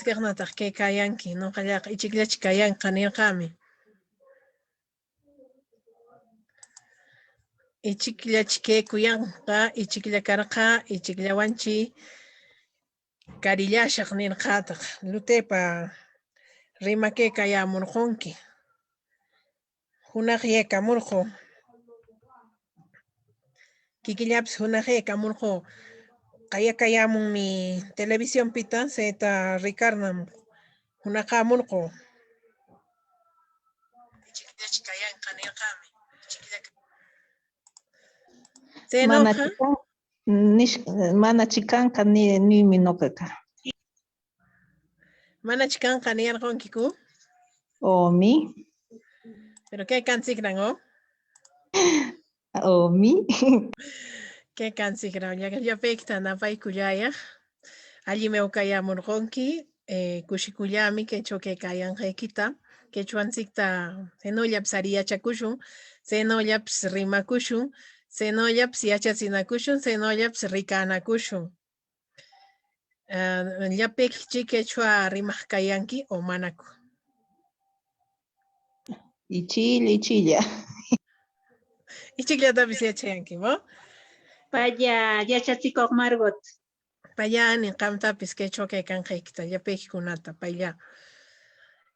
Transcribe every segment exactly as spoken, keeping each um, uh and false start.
Ichikllataq kaykayanki, ñuqallaqa ichikllachi kayanqa nirqami. Ichikllachi kaykuyanqa, ichiklla karqa, ichikllawanchi karillashaq nirqataq. Lutipa rimaykayamurqunki. Hunaqyaykamurqu. Kikillapis hunaqyaykamurqu. Qayakayämunmi televisionpita, chayta rikarnam hunaqämurqu. Mana Chaynaqa, chikan, nish, mana chikanqa ni, niymi ñuqaqa. Mana chikanqa niyarqunkiku? Omi. Pero kaykanchikran, ¿o? Omi. Kaykanchikran, lla-, llapaykita napaykullayaq. Allim awkayamurqunki, eh, kushikullami kaytraw kaykayanqaykita. Kaychwanchikta chaynullapis ari yachakushun, chaynullapis rimakushun, chaynullapis yachachinakushun, chaynullapis rikanakushun. Ah, llapaykichik kaychwa rimaq kayanki o manaku? Ichilla, ichilla. Ichikllatapis yachayankimu? Paya, yachachikuq Margot. Payani qamtapis kaychwa kaykanqaykita, llapaykikunata, paylla.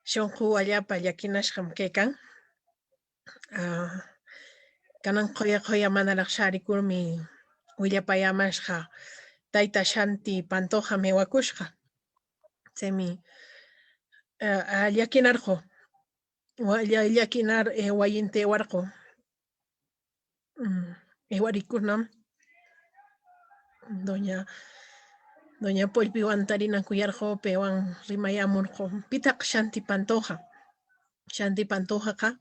Shunqu wallapa llakinashqam kaykan. Ah, kanan quya quya manaraq sharikurmi willapayamashqa tayta Shanti Pantoja aywakushqa. Chaymi, ah, ah, llakinarqu. Wa-, lla-, llakinar, eh, wayinta aywarqu. Mm, aywarikurnam. Doña, doña Pullpiwan tarinakuyarqu, paywan rimayamurqu. ¿Pitaq Shanti Pantoja? Shanti Pantojaqa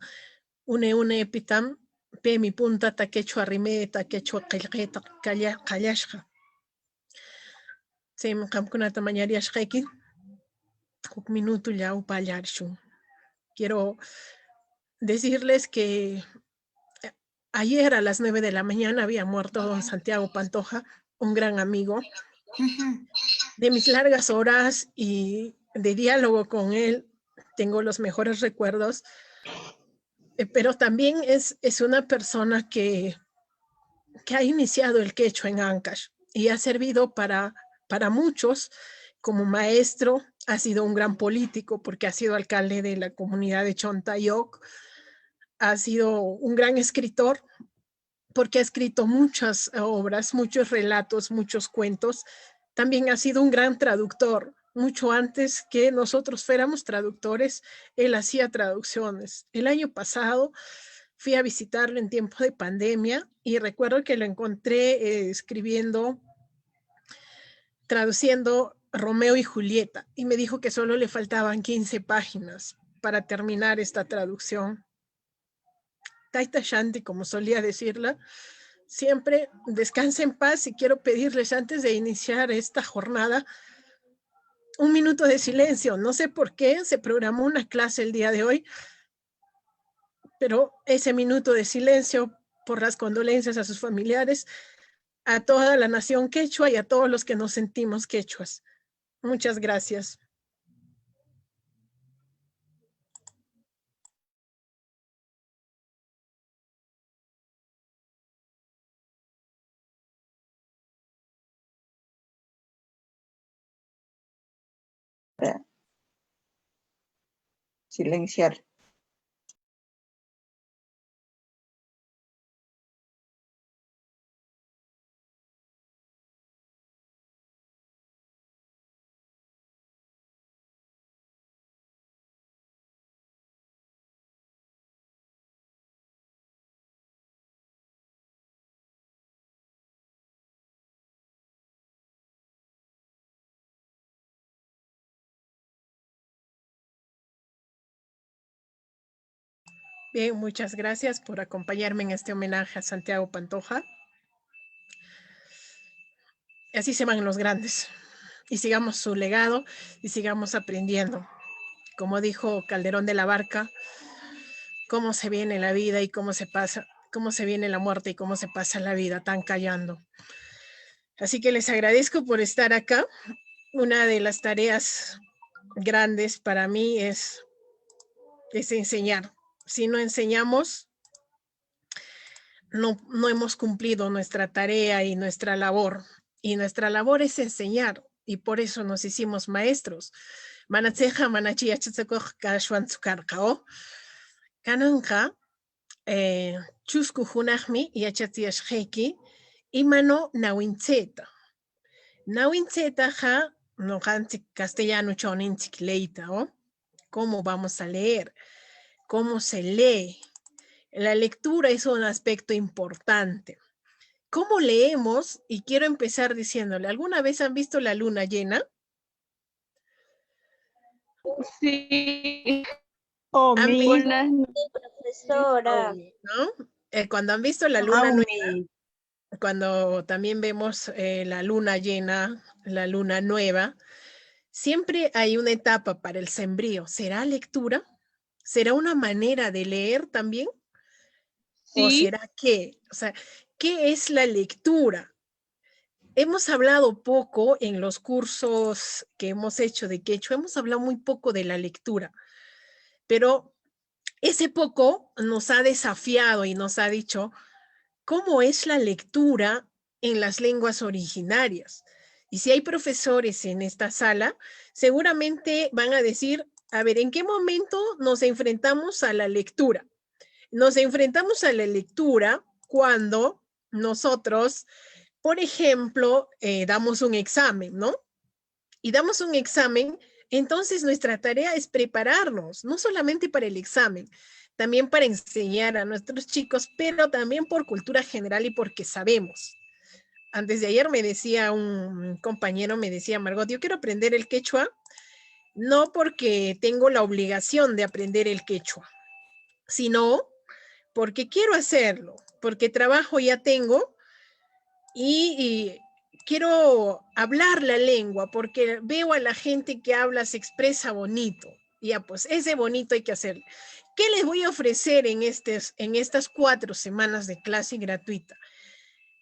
unay unaypitam paymi puntata quechua rimayta, quechua qillqayta qalla-, qallashqa. Chaymi qamkunata mañariyashqayki, huk minuto llawpa allarishun. Quiero decirles que ayer a las nueve de la mañana había muerto don Santiago Pantoja, un gran amigo. De mis largas horas y de diálogo con él, tengo los mejores recuerdos, eh, pero también es, es una persona que, que ha iniciado el quechua en Ancash y ha servido para, para muchos como maestro, ha sido un gran político porque ha sido alcalde de la comunidad de Chontayog, ha sido un gran escritor porque ha escrito muchas obras, muchos relatos, muchos cuentos. También ha sido un gran traductor. Mucho antes que nosotros fuéramos traductores, él hacía traducciones. El año pasado fui a visitarlo en tiempo de pandemia y recuerdo que lo encontré, eh, escribiendo, traduciendo Romeo y Julieta, y me dijo que solo le faltaban quince páginas para terminar esta traducción. Tayta Shanti, como solía decirla, siempre descanse en paz, y quiero pedirles antes de iniciar esta jornada un minuto de silencio. No sé por qué se programó una clase el día de hoy, pero ese minuto de silencio por las condolencias a sus familiares, a toda la nación quechua y a todos los que nos sentimos quechuas. Muchas gracias. Silenciar. Bien, muchas gracias por acompañarme en este homenaje a Santiago Pantoja. Y así se van los grandes. Y sigamos su legado y sigamos aprendiendo. Como dijo Calderón de la Barca, cómo se viene la vida y cómo se pasa, cómo se viene la muerte y cómo se pasa la vida, tan callando. Así que les agradezco por estar acá. Una de las tareas grandes para mí es, es enseñar. Si no enseñamos, no, no hemos cumplido nuestra tarea y nuestra labor. Y nuestra labor es enseñar. Y por eso nos hicimos maestros. Mana chayqa, manachu yachatsikuq kashwantsu karqa, ¿o? Kananqa, eh, chusku hunaqmi yachatsiyashqayki imano nawinchayta. Nawinchaytaqa ñuqanchik castellanochaw ninchik leyta, ¿o? ¿Cómo vamos a leer? ¿Cómo se lee? La lectura es un aspecto importante. ¿Cómo leemos? Y quiero empezar diciéndole, ¿alguna vez han visto la luna llena? Sí. Oh, mi... Buenas profesora. ¿No? Eh, cuando han visto la luna nueva, cuando también vemos eh, la luna llena, la luna nueva, siempre hay una etapa para el sembrío. ¿Será lectura? ¿Será una manera de leer también? ¿O será qué? O sea, ¿qué es la lectura? Hemos hablado poco en los cursos que hemos hecho de quechua, hemos hablado muy poco de la lectura, pero ese poco nos ha desafiado y nos ha dicho cómo es la lectura en las lenguas originarias. Y si hay profesores en esta sala, seguramente van a decir, a ver, ¿en qué momento nos enfrentamos a la lectura? Nos enfrentamos a la lectura cuando nosotros, por ejemplo, eh, damos un examen, ¿no? Y damos un examen, entonces nuestra tarea es prepararnos, no solamente para el examen, también para enseñar a nuestros chicos, pero también por cultura general y porque sabemos. Antes de ayer me decía un compañero, me decía, Margot, yo quiero aprender el quechua, no porque tengo la obligación de aprender el quechua, sino porque quiero hacerlo, porque trabajo ya tengo y, y quiero hablar la lengua, porque veo a la gente que habla, se expresa bonito. Ya, pues, ese bonito hay que hacer. ¿Qué les voy a ofrecer en, este, en estas cuatro semanas de clase gratuita?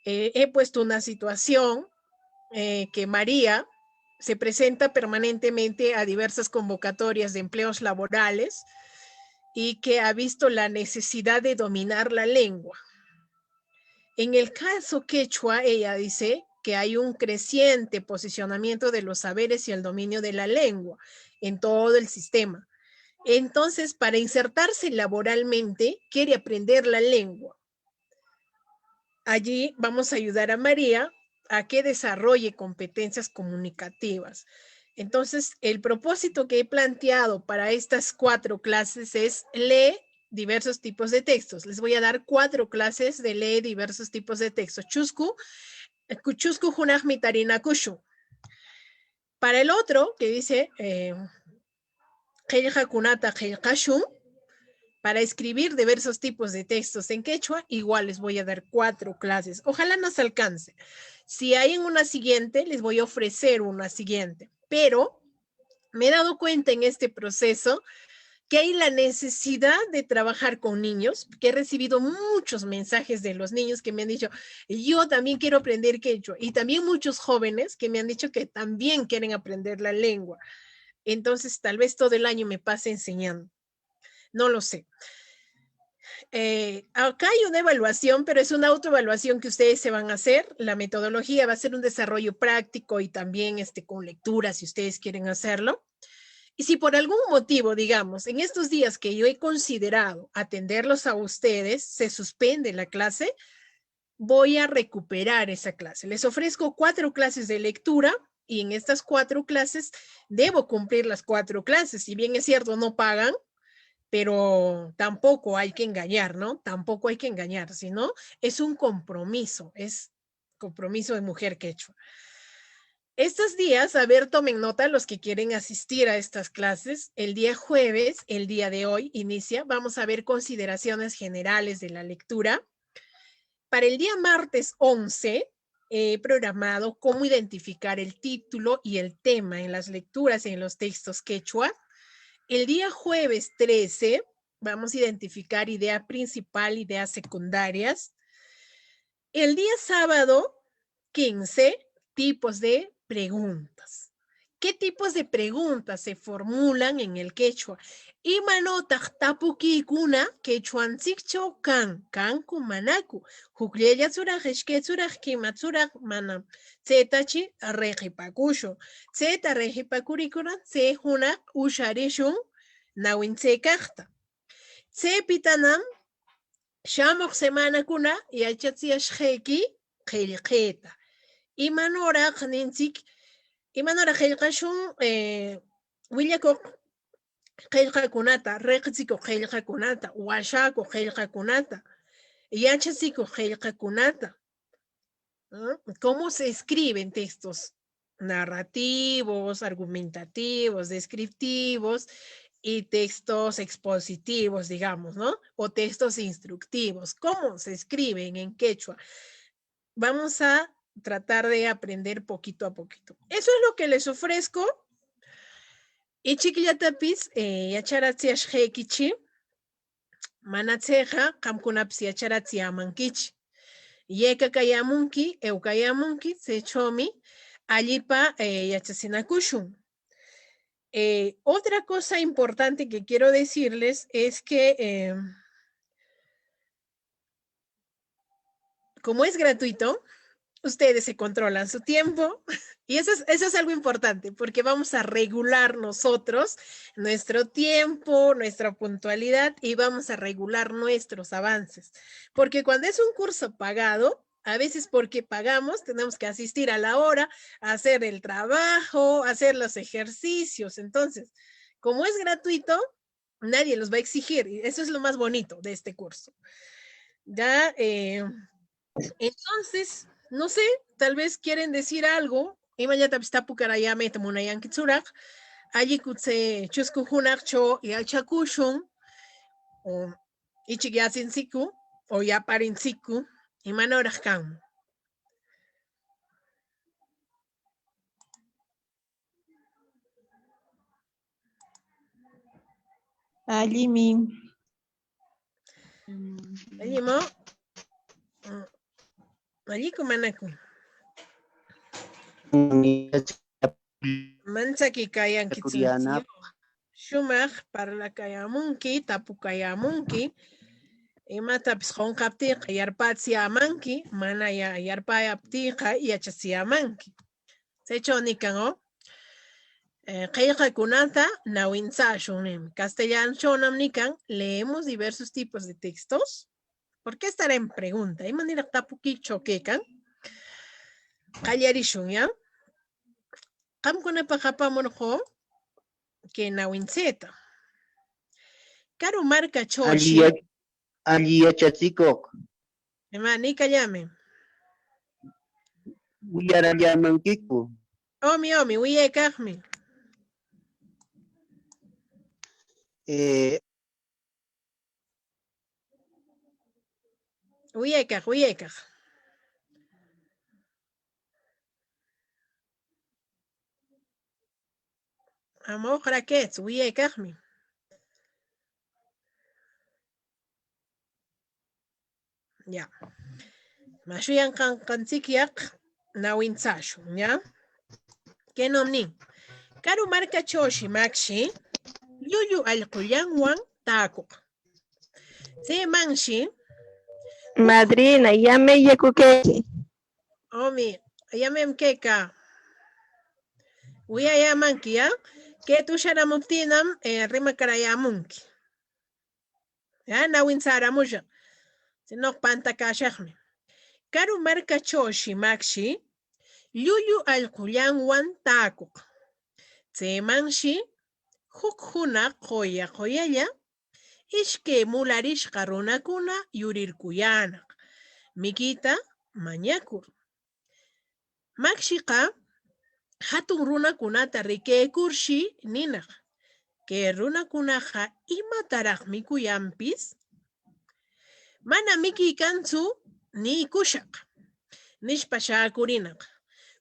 Eh, he puesto una situación eh, que María se presenta permanentemente a diversas convocatorias de empleos laborales y que ha visto la necesidad de dominar la lengua. En el caso quechua, ella dice que hay un creciente posicionamiento de los saberes y el dominio de la lengua en todo el sistema. Entonces, para insertarse laboralmente, quiere aprender la lengua. Allí vamos a ayudar a María a que desarrolle competencias comunicativas. Entonces, el propósito que he planteado para estas cuatro clases es lee diversos tipos de textos. Les voy a dar cuatro clases de lee diversos tipos de textos. Chusku, chusku hunaqmi tarinakushun. Para el otro, que dice, eh, qillqakunata qillqashun, para escribir diversos tipos de textos en quechua, igual les voy a dar cuatro clases. Ojalá nos alcance. Si hay en una siguiente, les voy a ofrecer una siguiente. Pero me he dado cuenta en este proceso que hay la necesidad de trabajar con niños, que he recibido muchos mensajes de los niños que me han dicho, yo también quiero aprender quechua, y también muchos jóvenes que me han dicho que también quieren aprender la lengua. Entonces, tal vez todo el año me pase enseñando. No lo sé. Eh, acá hay una evaluación, pero es una autoevaluación que ustedes se van a hacer. La metodología va a ser un desarrollo práctico y también este, con lectura, si ustedes quieren hacerlo. Y si por algún motivo, digamos, en estos días que yo he considerado atenderlos a ustedes, se suspende la clase, voy a recuperar esa clase. Les ofrezco cuatro clases de lectura y en estas cuatro clases debo cumplir las cuatro clases. Si bien es cierto, no pagan, pero tampoco hay que engañar, ¿no? Tampoco hay que engañar, sino es un compromiso, es compromiso de mujer quechua. Estos días, a ver, tomen nota los que quieren asistir a estas clases. El día jueves, el día de hoy, inicia. Vamos a ver consideraciones generales de la lectura. Para el día martes once, he programado cómo identificar el título y el tema en las lecturas en los textos quechua. El día jueves trece, vamos a identificar idea principal, ideas secundarias. El día sábado quince, tipos de preguntas. ¿Qué tipos de preguntas se formulan en el quechua? ¿Imanotaq tapukiykuna quechuanchikchaw kan? ¿Kanku manaku? ¿Hukllayllatsuraq, ishkaytsuraq, kimatsuraq? Manam. Chaytachi riqipakushun. Chayta riqipakurikuna chay hunaq usharishun nawinchaykaqta. Chaypitanam shamuq semanakuna yachatsiyashqayki qillqayta. ¿Imanuraq ninchik? ¿Imanuraq qillqashun? Eh, willakuq qillqakunata, riqsikuq qillqakunata, washakuq qillqakunata, yachachikuq qillqakunata. ¿Mm? ¿Cómo se escriben textos narrativos, argumentativos, descriptivos y textos expositivos, digamos, ¿no? O textos instructivos. ¿Cómo se escriben en quechua? Vamos a tratar de aprender poquito a poquito. Eso es lo que les ofrezco. Ichikllatapis eh, yacharatsiyashqaykichi, mana chayqa qamkunapis yacharatsiyämankichi. Yaykakayämunki, ewkayämunki, chaychawmi allipa eh, yachachinakushun. Eh, otra cosa importante que quiero decirles es que eh, como es gratuito, ustedes se controlan su tiempo. Y eso es, eso es algo importante, porque vamos a regular nosotros nuestro tiempo, nuestra puntualidad y vamos a regular nuestros avances. Porque cuando es un curso pagado, a veces porque pagamos, tenemos que asistir a la hora, hacer el trabajo, hacer los ejercicios. Entonces, como es gratuito, nadie los va a exigir. Y eso es lo más bonito de este curso. Ya, eh, entonces, no sé, tal vez quieren decir algo. Imallatapis tapukarayämayta munayankitsuraq, alliku chay chusku hunaqchaw yachakushun, o ichik yasinchikku, o yaparinchikku, imanuraq kan? Allimi. Allimo. Mm. ¿Alliku manaku? Manchakuykayankichu? Shumaq parlakayamunki, tapukayamunki. Imatapis qunqaptiyqa yarpatsiyämanki, mana ya-, yarpayaptiyqa yachatsiyämanki. Chaychaw nikan, ¿o? Eh, qillqakunata nawinchashun, nin. Castellanchawnam nikan, leemos diversos tipos de textos. ¿Por qué estará en pregunta? ¿Imaniraq tapukuychaw kaykan? Qallarishun, ¿ya? Qamkunapaq apamurqu kay nawinchayta. Karu markachawshi. Alli ya-, alli yachachikuq. Ima, nikallamay. ¿Wiyarallämankiku? Omi, omi, wiyaykaqmi. Eh, wiyaykaq, wiyaykaq. Ama uqrakaytsu, wiyaykaqmi. Ya. Mashuyanqanqanchikyaq nawinchashun, ¿ya? Kaynam nin: Karu markachawshi Makshi llullu allqullanwan taakuq. Chaymanshi. Madrina, yamay yaku kayki. Omi, yamaymi kaykaa. Wiyayämanki, ¿ya? Kayta usharamuptinnam, eh, rimakarayämunki. Ya, nawincharamushaq. Sino pantakashaqmi. Karu markachawshi Makshi llullu allqullanwan taakuq. Chaymanshi huk hunaq quya quyalla ishkay mularishqa runakuna yurirkuyänaq, mikuyta mañakur. Makshiqa hatun runakunata rikaykurshi ninaq: "Kay runakunaqa, ¿imataraq mikuyanpis? Mana mikuykantsu niykushaq", nishpa shakurinaq.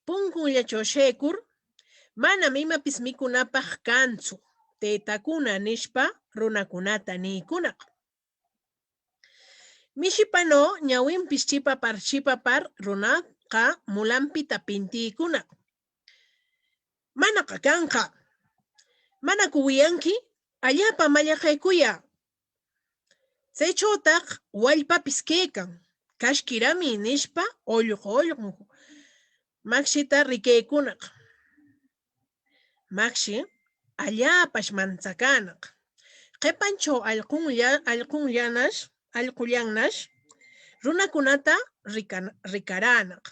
Punkunllachaw shaykur: "Manam imapis mikunapaq kantsu, taytakuna", nishpa runakunata niykunaq. Mishipanaw ñawinpis chipapar chipapar runaqa mulanpita pintiykunaq. Manaqa kanqa. ¿Manaku wiyanki? Allaapam mallaqaykuyaq. Tsaytrawtaq wallpapis kaykan. Kashkirami, nishpa ullqu ullqu makshita rikaykuñaq. Makshi allaapash manchakañaq. Qipantraw allqulla-, allqullañash, allqullañash runakunata rikan-, rikarañaq.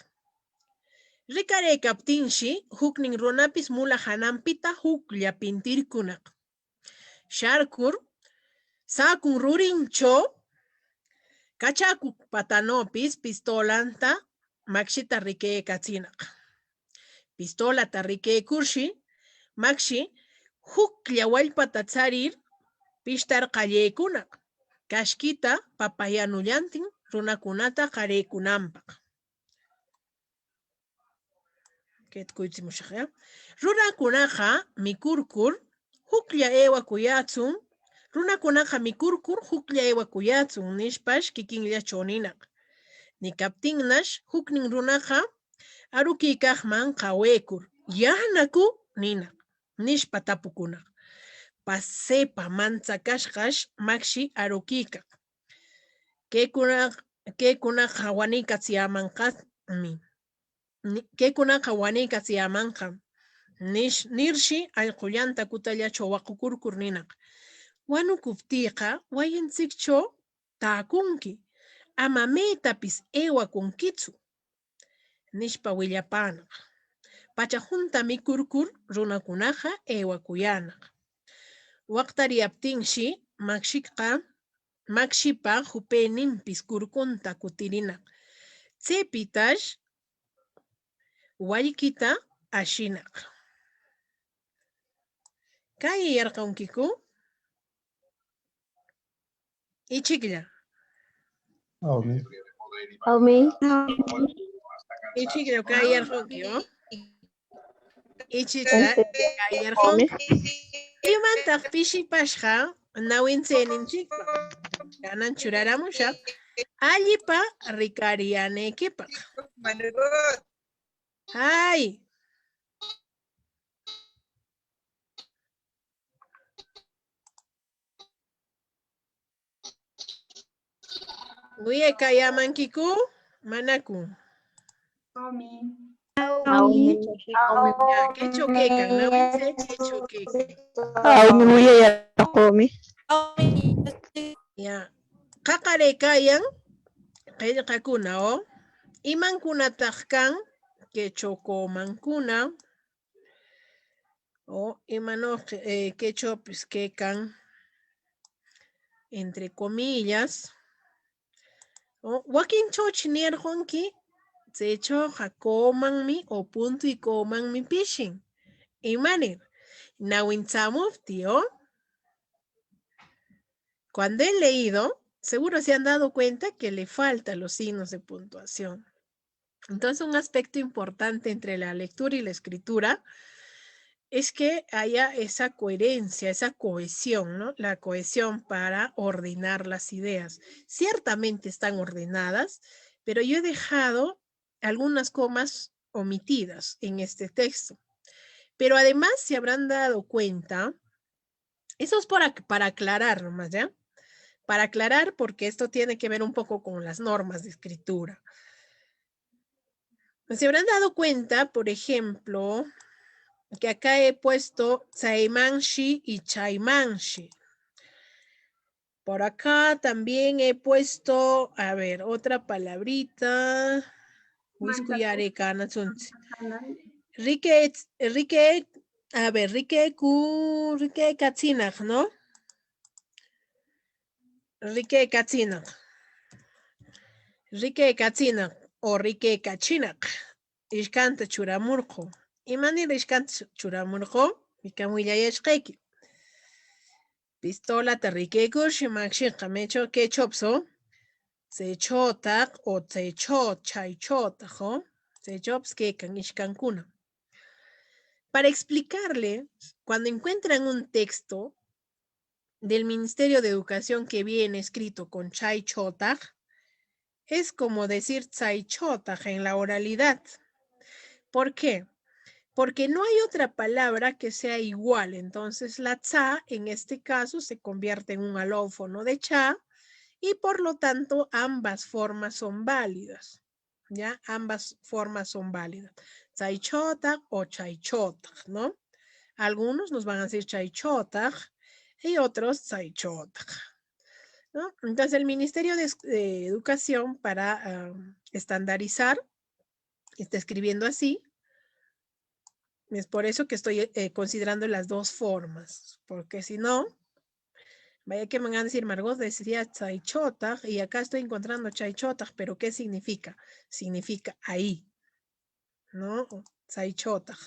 Rikaraykaptinshi huknin runapis mula hananpita huklla pintirkuñaq. Sharkur, sakun rurintraw kachakuq patanawpis pistolanta makshita rikaykachiñaq. Pistolata rikaykurshi, makshi huklla wallpata charir pishtar qallaykuñaq, kashkita papa yanullantin runakunata qaraykunanpaq. Kayta kuyuchimushaq, ¿ya? Runakunaqa mikurkur huklla aywakuyatsun, runakunaqa mikurkur huklla aywakuyatsun, nishpash kikinllatraw ninaq. Nikaptinñash huknin runaqa arukuykaqman qawaykur, ¿yaqnaku? Ninaq, nishpa tapukunaq. Pasaypa manchakashqash makshi arukuykaq. Kaykunaqa, kaykunaqa wañuykachiyamanqami. Ni-, kaykunaqa wañuykachiyamanqam, nish-, nirshi allqullanta kutallatraw waqukurkur ninaq: "Wañukuptiyqa wasinchiktraw taakunki, ama maytapis aywakunkichu", nishpa willapanaq. Pacha hunta mikurkur runakunaqa aywakuyanaq. Waqtariyaptinshi makshiqa makshipa hupayninpis kurkunta kutirinaq. Chaypitash wallkita ashinaq. ¿Qayayarqunkiku? Ichiklla. Awmi. Awmi. Ichiklla qayayarqunki, ¿o? Ichiklla qayayarqunki. ¿Imantaq pishipashqa ñawinchayninchikpaq? Kanan churaramushaq allipa rikariyanaykipaq. Hay. ¿Wiyaykaayamankiku manaku? Awmi. Awmi. Ya, kaytraw kaykan, ñawinchaykitraw kaykan. Awmi, wiyayarqumi. Ya. Qaqaraykaayan qillqakuna, ¿o? ¿Imankunataq kan kaytraw comankuna? O imanawqa, eh, kaytrawpis kaykan, entre comillas. O wakinchawshi nirqunki, chaytrawqa comanmi o punto y comanmi pishin. ¿Imanir? Ñawinchayamuptiyku. Cuando he leído, seguro se han dado cuenta que le faltan los signos de puntuación. Entonces, un aspecto importante entre la lectura y la escritura es que haya esa coherencia, esa cohesión, ¿no? La cohesión para ordenar las ideas. Ciertamente están ordenadas, pero yo he dejado algunas comas omitidas en este texto. Pero además se habrán dado cuenta, eso es para, para aclarar nomás, ¿ya? Para aclarar, porque esto tiene que ver un poco con las normas de escritura. Se habrán dado cuenta, por ejemplo, que acá he puesto chaymanshi y chaymanshi. Por acá también he puesto, a ver, otra palabrita. Wiskuyarikaña sunchi. Rike, rike, a ver, rikeku, rikekachinaq, ¿no? Rikekachinaq. Rikekachinaq o rikekachinaq. Ishkanta churamurqu. ¿Imanir ishkanta chu-, churamurqu? Ikan willayashqayki. Pistolata rikuykurshi makshiqa, ¿maytraw? Kaytrawpis, ¿o? Chaytrawtaq, o chaytraw, chaytrawtaq, ¿o? Chaytrawpis kaykan ishkankuna. Para explicarle, cuando encuentran un texto del Ministerio de Educación que viene escrito con chaytrawtaq, es como decir chaytrawtaq en la oralidad. ¿Por qué? porque no hay otra palabra que sea igual. Entonces la tsa en este caso se convierte en un alófono de cha y por lo tanto ambas formas son válidas. ¿Ya? Ambas formas son válidas. Tsaychotaq o chaychotaq, ¿no? Algunos nos van a decir chaychotaq y otros tsaychotaq, ¿no? Entonces el Ministerio de, de Educación para uh, estandarizar está escribiendo así. Es por eso que estoy eh, considerando las dos formas, porque si no, vaya que me van a decir, Margot decía chaychotaq y acá estoy encontrando chaychotaq, pero ¿qué significa? Significa ahí, ¿no? Chaychotaq.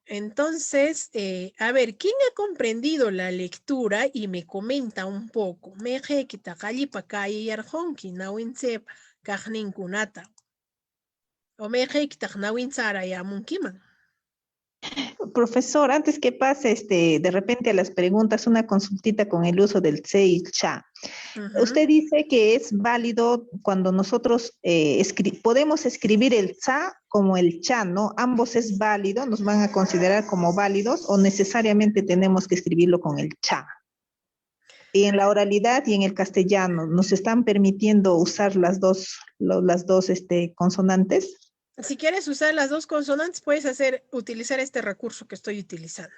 Entonces, eh, a ver, ¿quién ha comprendido la lectura y me comenta un poco? Mayqaykitaq allipa kayayarqunki nawinchaypa kaqninkunata. ¿O mayqaykitaq nawinchayta yaykamunkiman? Profesor, antes que pase este, de repente a las preguntas, una consultita con el uso del tsay y cha. Uh -huh. Usted dice que es válido cuando nosotros eh, escri podemos escribir el cha como el cha, ¿no? Ambos es válido, nos van a considerar como válidos o necesariamente tenemos que escribirlo con el cha. Y en la oralidad y en el castellano, ¿nos están permitiendo usar las dos, lo, las dos este, consonantes? Si quieres usar las dos consonantes, puedes hacer, utilizar este recurso que estoy utilizando.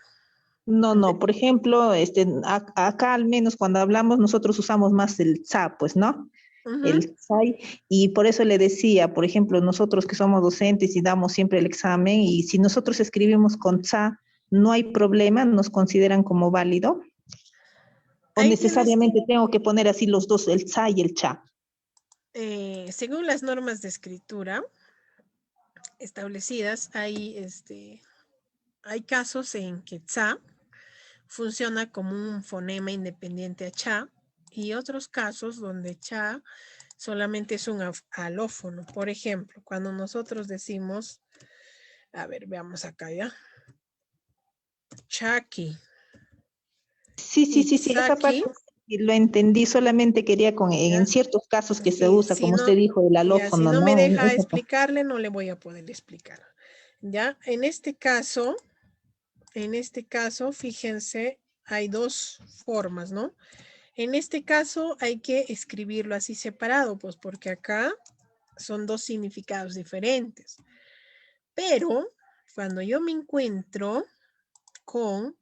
No, no, por ejemplo, este, acá al menos cuando hablamos nosotros usamos más el cha, pues, ¿no? Uh -huh. El tsay, y por eso le decía, por ejemplo, nosotros que somos docentes y damos siempre el examen, y si nosotros escribimos con cha, no hay problema, nos consideran como válido. ¿O necesariamente tengo que poner así los dos, el cha y el cha? Eh, según las normas de escritura establecidas, hay, este, hay casos en que cha funciona como un fonema independiente a cha y otros casos donde cha solamente es un alófono. Por ejemplo, cuando nosotros decimos, a ver, veamos acá ya, chaki. Sí, sí, sí, sí, esa parte lo entendí, solamente quería con en ciertos casos que se usa, como usted dijo, el alófono. Si no me deja explicarle, no le voy a poder explicar. Ya, en este caso, en este caso, fíjense, hay dos formas, ¿no? En este caso hay que escribirlo así separado, pues porque acá son dos significados diferentes. Pero cuando yo me encuentro con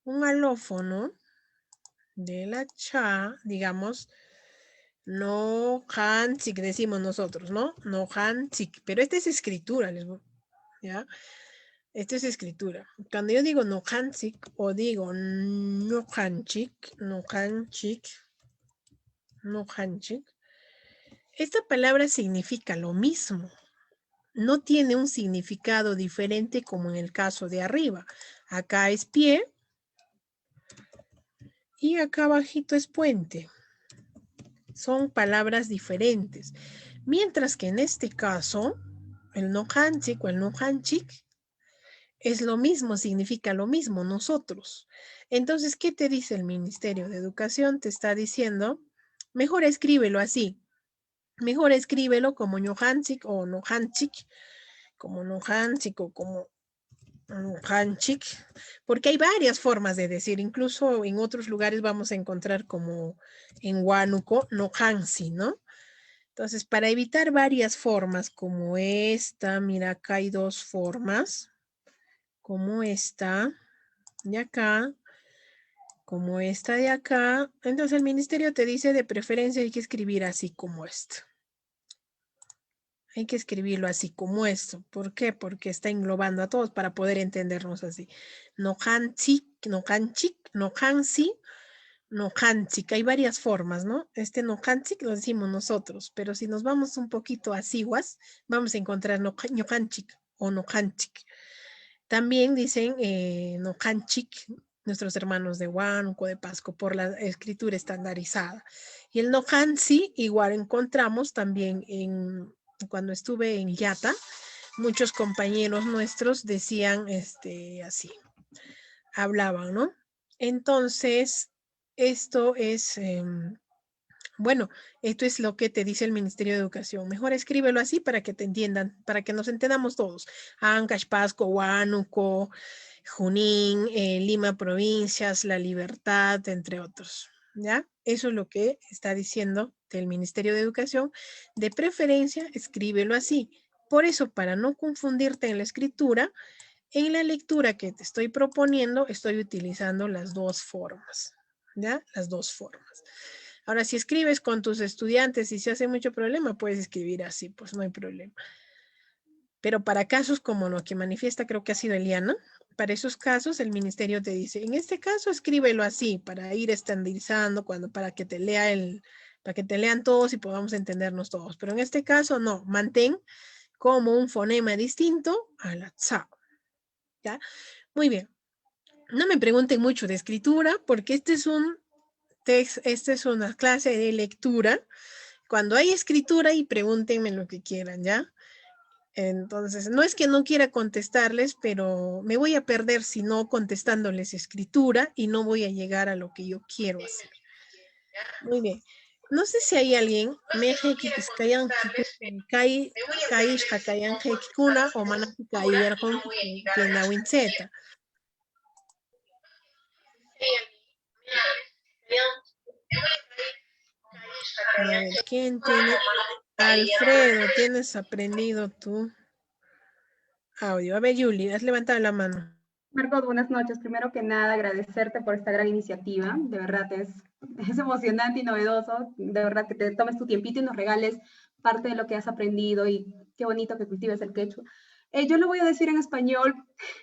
un alófono de la cha, digamos, ñuqanchik decimos nosotros, ¿no? Ñuqanchik, pero esta es escritura, les voy, ¿ya? Esto es escritura. Cuando yo digo ñuqanchik o digo ñuqanchik, ñuqanchik, ñuqanchik, esta palabra significa lo mismo. No tiene un significado diferente como en el caso de arriba. Acá es pie y acá abajito es puente. Son palabras diferentes. Mientras que en este caso, el ñuqanchik o el ñuqanchik es lo mismo, significa lo mismo, nosotros. Entonces, ¿qué te dice el Ministerio de Educación? Te está diciendo, mejor escríbelo así. Mejor escríbelo como ñuqanchik o ñuqanchik, como ñuqanchik o como ñuqanchik, porque hay varias formas de decir, incluso en otros lugares vamos a encontrar como en Huánuco, ñuqansi, ¿no? Entonces, para evitar varias formas como esta, mira, acá hay dos formas, como esta, y acá, como esta de acá. Entonces, el ministerio te dice, de preferencia hay que escribir así como esto. Hay que escribirlo así como esto. ¿Por qué? Porque está englobando a todos para poder entendernos así. Ñuqanchik, ñuqanchik, ñuqansi, ñuqanchik. Hay varias formas, ¿no? Este ñuqanchik lo decimos nosotros, pero si nos vamos un poquito a Sihuas, vamos a encontrar ñuqanchik o ñuqanchik. También dicen eh, ñuqanchik, nuestros hermanos de Huánuco, de Pasco, por la escritura estandarizada. Y el ñuqansi igual encontramos también en, cuando estuve en Yata, muchos compañeros nuestros decían este, así, hablaban, ¿no? Entonces, esto es eh, Bueno, esto es lo que te dice el Ministerio de Educación. Mejor escríbelo así para que te entiendan, para que nos entendamos todos. Ancash, Pasco, Huánuco, Junín, eh, Lima, provincias, La Libertad, entre otros. ¿Ya? Eso es lo que está diciendo el Ministerio de Educación. De preferencia, escríbelo así. Por eso, para no confundirte en la escritura, en la lectura que te estoy proponiendo, estoy utilizando las dos formas. ¿Ya? Las dos formas. Ahora, si escribes con tus estudiantes y se hace mucho problema, puedes escribir así, pues no hay problema. Pero para casos como lo que manifiesta, creo que ha sido Eliana, para esos casos el ministerio te dice, en este caso escríbelo así, para ir estandarizando, cuando, para que te lea el, para que te lean todos y podamos entendernos todos. Pero en este caso no, mantén como un fonema distinto a la tsa. ¿Ya? Muy bien. No me pregunten mucho de escritura, porque este es un text, esta es una clase de lectura. Cuando hay escritura, y pregúntenme lo que quieran, ¿ya? Entonces, no es que no quiera contestarles, pero me voy a perder si no contestándoles escritura y no voy a llegar a lo que yo quiero hacer. Muy bien. No sé si hay alguien, meje kipis kayanki, kay, kayishqa kayanqaykikuna o manaki kayarqunki kay nawinchayta. A ver, ¿quién tiene? Alfredo, tienes aprendido tu audio. A ver, Yuli, has levantado la mano. Margot, buenas noches. Primero que nada, agradecerte por esta gran iniciativa. De verdad es, es emocionante y novedoso. De verdad que te tomes tu tiempito y nos regales parte de lo que has aprendido y qué bonito que cultives el quechua. Eh, yo lo voy a decir en español,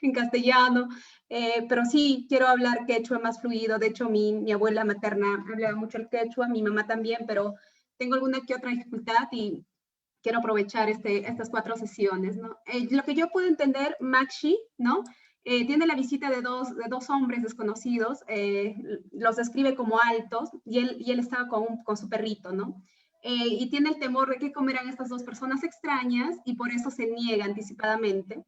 en castellano, eh, pero sí quiero hablar quechua más fluido. De hecho, mi, mi abuela materna hablaba mucho el quechua, mi mamá también, pero tengo alguna que otra dificultad y quiero aprovechar este, estas cuatro sesiones, ¿no? Eh, lo que yo puedo entender, Maxi, ¿no? Eh, tiene la visita de dos, de dos hombres desconocidos, eh, los describe como altos y él, y él estaba con, un- con su perrito, ¿no? Eh, y tiene el temor de qué comerán estas dos personas extrañas y por eso se niega anticipadamente.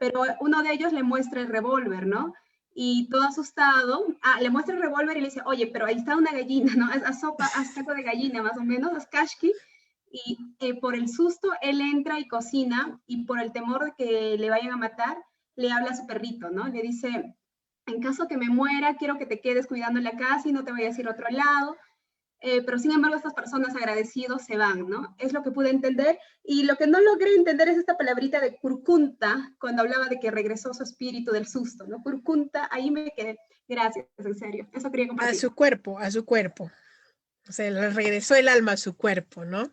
Pero uno de ellos le muestra el revólver, ¿no? Y todo asustado, ah, le muestra el revólver y le dice, oye, pero ahí está una gallina, ¿no? Haz, haz sopa, haz taco de gallina, más o menos, haz kashki. Y eh, por el susto, él entra y cocina y por el temor de que le vayan a matar, le habla a su perrito, ¿no? Le dice, en caso que me muera, quiero que te quedes cuidando la casa y no te vayas a ir a otro lado. Eh, pero sin embargo, estas personas agradecidos se van, ¿no? Es lo que pude entender. Y lo que no logré entender es esta palabrita de kurkunta, cuando hablaba de que regresó su espíritu del susto, ¿no? Kurkunta, ahí me quedé. Gracias, en serio. Eso quería A compartir. su cuerpo, a su cuerpo. O sea, le regresó el alma a su cuerpo, ¿no?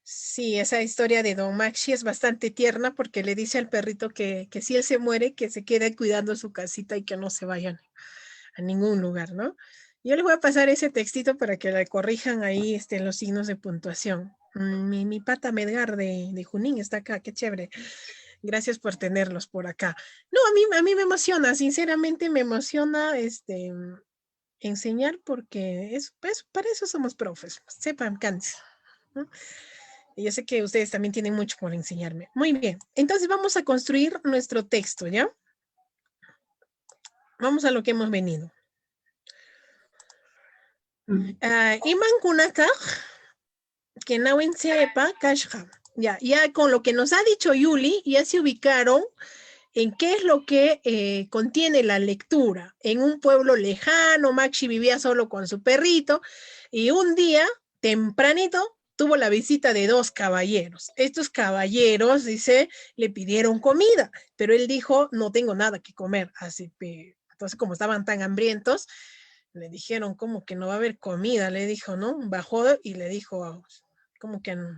Sí, esa historia de Don Maxi es bastante tierna porque le dice al perrito que, que si él se muere, que se quede cuidando su casita y que no se vayan a ningún lugar, ¿no? Yo les voy a pasar ese textito para que le corrijan ahí este, los signos de puntuación. Mm, Mi, mi pata Medgar de, de Junín está acá, qué chévere. Gracias por tenerlos por acá. No, a mí, a mí me emociona, sinceramente me emociona este, enseñar porque es, es- para eso somos profes, sepan kanchis, ¿no? Y yo sé que ustedes también tienen mucho por enseñarme. Muy bien, entonces vamos a construir nuestro texto, ¿ya? Vamos a lo que hemos venido. Ah, imankunataq kay nawinchaypa kashqa. Ya, ya con lo que nos ha dicho Yuli, ya se ubicaron en qué es lo que eh, contiene la lectura. En un pueblo lejano, Maxi vivía solo con su perrito y un día, tempranito, tuvo la visita de dos caballeros. Estos caballeros, dice, le pidieron comida, pero él dijo, no tengo nada que comer. Así que, entonces, como estaban tan hambrientos, le dijeron, ¿cómo que no va a haber comida? Le dijo, ¿no? Bajó y le dijo, ¿cómo que no,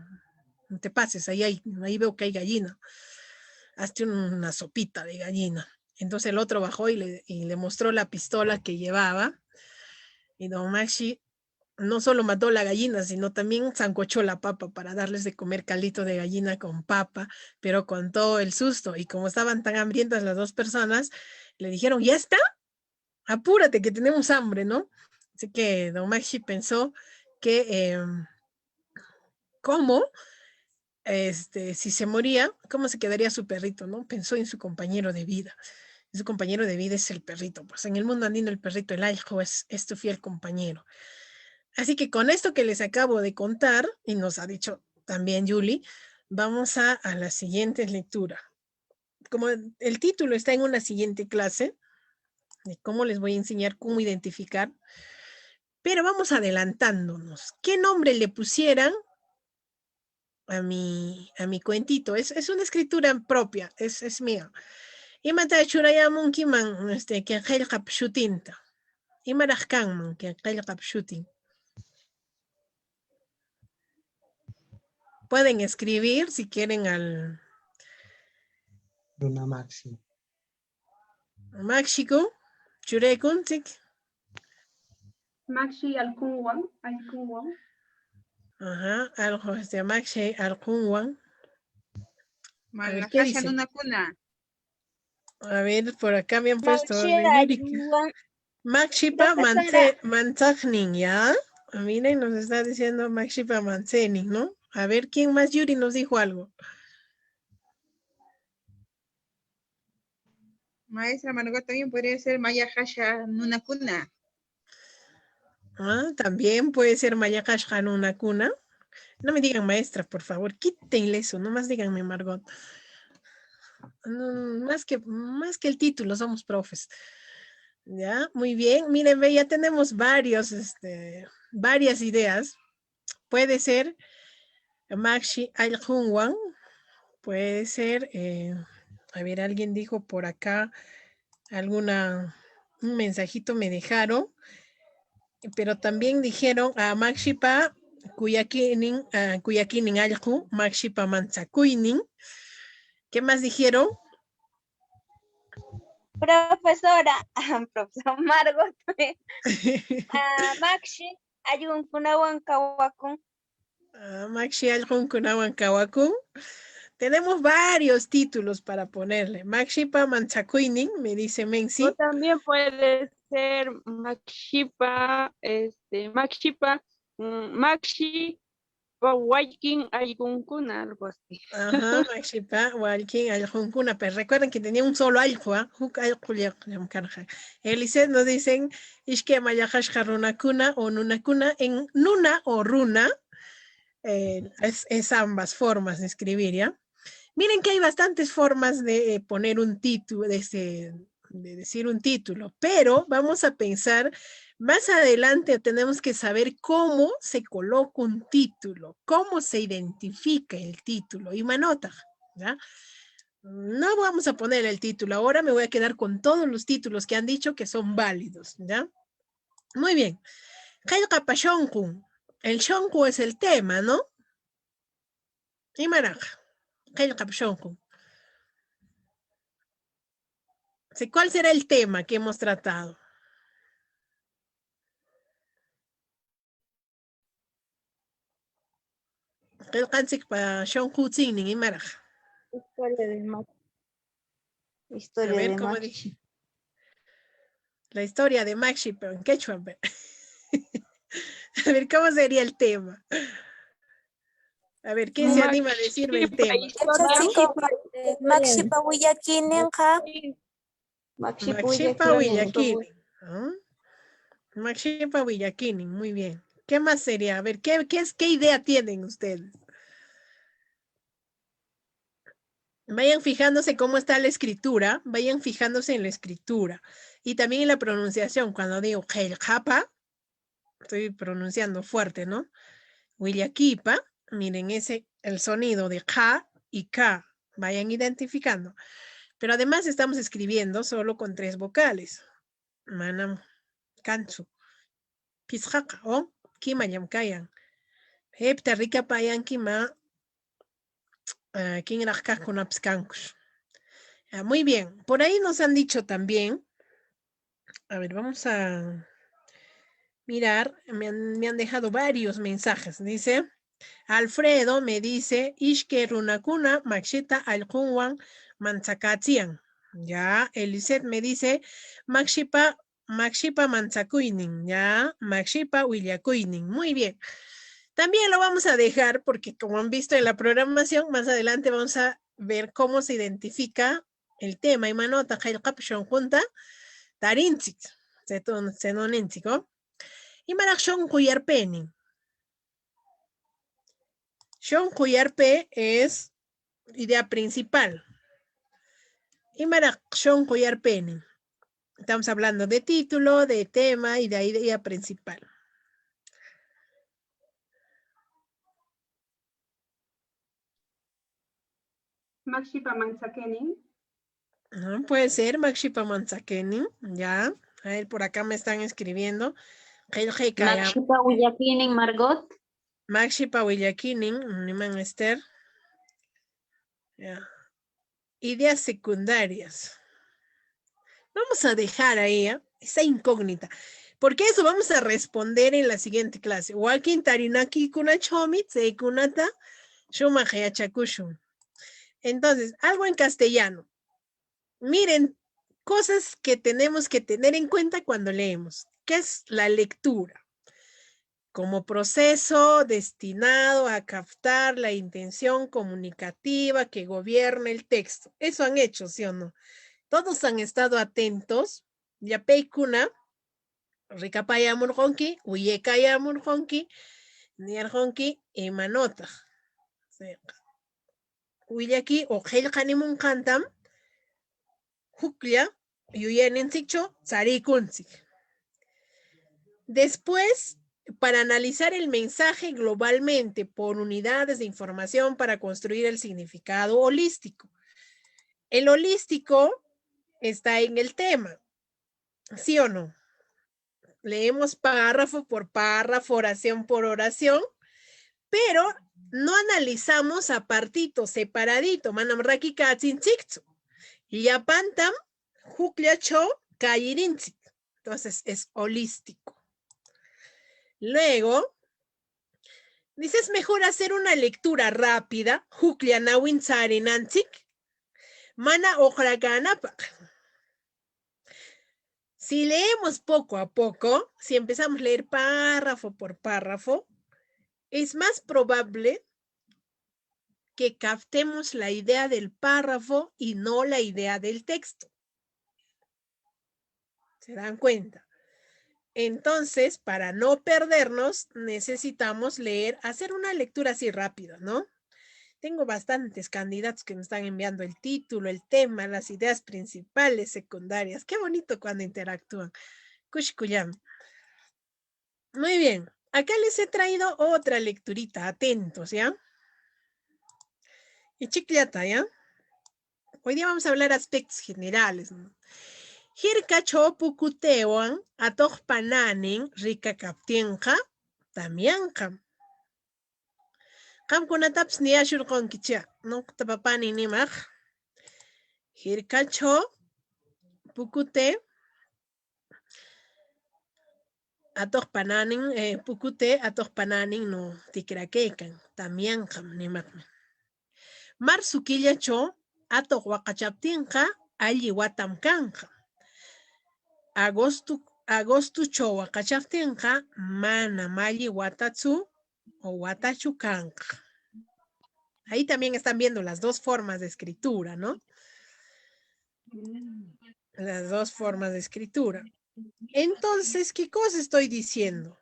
no te pases? Ahí, hay, ahí veo que hay gallina. Hazte una sopita de gallina. Entonces el otro bajó y le, y le mostró la pistola que llevaba. Y don Maxi no solo mató la gallina, sino también sancochó la papa para darles de comer caldito de gallina con papa, pero con todo el susto. Y como estaban tan hambrientas las dos personas, le dijeron, ¿ya está? Apúrate que tenemos hambre, ¿no? Así que don Maxi pensó que, eh, ¿cómo? Este, si se moría, ¿cómo se quedaría su perrito, no? Pensó en su compañero de vida. Su compañero de vida es el perrito. Pues en el mundo andino el perrito, el allqu, es, es tu fiel compañero. Así que con esto que les acabo de contar, y nos ha dicho también Julie, vamos a, a la siguiente lectura. Como el título está en una siguiente clase, de cómo les voy a enseñar cómo identificar, pero vamos adelantándonos. ¿Qué nombre le pusieran a mi, a mi cuentito? Es, es una escritura propia, es, es mía. ¿Imata churayamunkiman este, kay qillqapa shutinta? ¿Imaraq kanman kay qillqapa shutin? Pueden escribir si quieren al Runa Maxi. Maxiku, churaykunchik. Maxi allqunwan, allqunwan. Ajá, algo este Maxi allqunwan. Mana ¿qué hasha dice? Nunakuna. A ver, por acá me han puesto Maxi Yurika. Allqunwan. Maxipa Profesora. mantse- mantsaqnin, ¿ya? Miren, nos está diciendo Maxipa mantsaqnin, ¿no? A ver, ¿quién más, Yuri, nos dijo algo? Maestra Margot también podría ser mallaqasha nunakuna. Ah, también puede ser mallaqasha nunakuna. No me digan maestra, por favor, quítenle eso, nomás díganme Margot. Mm, más que, más que el título, somos profes. Ya, muy bien. Miren, ve, ya tenemos varios, este, varias ideas. Puede ser Maxi allqunwan, puede ser, eh, a ver, alguien dijo por acá alguna, un mensajito me dejaron, pero también dijeron a Maxipa kuyakinin, ah, kuyakinin allqu, Maxipa mantsakuynin. ¿Qué más dijeron? Profesora, profesor Margot, ah, Maxi allqunkunawan kawakun. Ah, Maxi allqunkunawan kawakun. Tenemos varios títulos para ponerle. Maxipa mantsakuynin, me dice Mensi. O también puede ser Maxipa, este, Maxipa, mm, Maxi, o Wallkin allqunkuna, algo así. Ajá, Maxipa, Wallkin allqunkuna. Pero recuerden que tenía un solo allqu, ¿ah? Huk allqullam karqa. Eliseo nos dicen, ishkay mallaqashqa runakuna o nunakuna en nuna o runa. Eh, es, es ambas formas de escribir, ¿ya? Miren que hay bastantes formas de eh, poner un título, de, ese- de decir un título, pero vamos a pensar más adelante, tenemos que saber cómo se coloca un título, cómo se identifica el título. ¿Imanotaq? ¿Ya? No vamos a poner el título ahora, me voy a quedar con todos los títulos que han dicho que son válidos, ¿ya? Muy bien. Qillqapa shunqun. El shunqu es el tema, ¿no? ¿Imaraq? Qillqapa shunqun. Sí, ¿cuál será el tema que hemos tratado? Qillqanchikpa shunqunchiknin, ¿imaraq? Historia de Max. A Historia ver, de ¿cómo Max. dije? La historia de Maxi, pero en quechua. Pero a ver, ¿cómo sería el tema? A ver, ¿quién se anima a decirme el Maxipa tema? historia. Maxipa, eh, Maxipa willakuyninqa. Maxipa willakuynin. ¿Ah? Maxipa willakuynin, muy bien. ¿Qué más sería? A ver, ¿qué, qué, es, ¿qué idea tienen ustedes? Vayan fijándose cómo está la escritura, vayan fijándose en la escritura y también en la pronunciación. Cuando digo qillqapa, estoy pronunciando fuerte, ¿no? Willakuypa, miren ese, el sonido de qa y ka, vayan identificando. Pero además estamos escribiendo solo con tres vocales. Manam kanchu. Pisqaqa o kimallam kayan. Hipta rikapayankiman ah, kinraq kaqkunapis kankush. Ah, muy bien, por ahí nos han dicho también, a ver, vamos a mirar, me han, me han dejado varios mensajes, dice, Alfredo me dice, ishkay runakuna Maxita allqunwan mantsakachiyan. Ya, Elisette me dice, Maxipa Maxipa mantsakuynin, ¿ya? Maxipa willakuynin. Muy bien. También lo vamos a dejar porque como han visto en la programación, más adelante vamos a ver cómo se identifica el tema. ¿Imanotaq qillqapa shunqunta tarinchik? Chayta ninchik, ¿no? ¿Imaraq shunquyarpaynin? Shunquyarpay es idea principal. ¿Imaraq shunquyarpaynin? Estamos hablando de título, de tema y de idea principal. Makshipa manchakuynin. Ah, puede ser, Makshipa manchakuynin, ya. A ver, por acá me están escribiendo. Qillqaykaayam. Makshipa willakuynin, Margot. Makshipa willakuynin, niman Esther. Ya. Ideas secundarias. Vamos a dejar ahí, ¿eh? Esa incógnita. Porque eso vamos a responder en la siguiente clase. Wakin tarinakuykunatrawmi chaykunata shumaq yachakushun. Entonces, algo en castellano. Miren, cosas que tenemos que tener en cuenta cuando leemos. ¿Qué es la lectura? Como proceso destinado a captar la intención comunicativa que gobierna el texto. Eso han hecho, ¿sí o no? Todos han estado atentos. Llapaykuna rikapayamurqunki, uyaykaayamurqunki, niyarqunki, ¿imanotaq? Chayqa, willakuy o qillqanimunqantam huklla yuyayninchiktraw chariykunchik. Después, para analizar el mensaje globalmente por unidades de información para construir el significado holístico. El holístico está en el tema, ¿sí o no? Leemos párrafo por párrafo, oración por oración, pero no analizamos apartito, separadito, manam rakikachinchikchu. Llapantam hukllatraw qallarinchik. Entonces es holístico. Luego, dices, mejor hacer una lectura rápida, huklla nawinta charinanchik, mana uqrakanapaq. Si leemos poco a poco, si empezamos a leer párrafo por párrafo, es más probable que captemos la idea del párrafo y no la idea del texto. ¿Se dan cuenta? Entonces, para no perdernos, necesitamos leer, hacer una lectura así rápida, ¿no? Tengo bastantes candidatos que me están enviando el título, el tema, las ideas principales, secundarias. Qué bonito cuando interactúan. Kushikullami. Muy bien. Acá les he traído otra lecturita. Atentos, ¿ya? Ichikllata, ¿ya? Hoy día vamos a hablar aspectos generales, ¿no? Hirkatraw pukutaywan atuqpa nanin rikakaptinqa tamyanqam. Qamkunatapis niyashurqunkichá, ñuqata papanin nimaq, hirkatraw pukutay atuqpa nanin, eh, pukutay atuqpa nanin no tikrakaykan, tamyanqam nimaqmi. Marzo killatraw atuq waqachaptinqa alli watam kanqa. Agosto, agostotraw waqachaptinqa manam alli watatsu o watachu kanqa. Ahí también están viendo las dos formas de escritura, ¿no? Las dos formas de escritura. Entonces, ¿qué cosa estoy diciendo?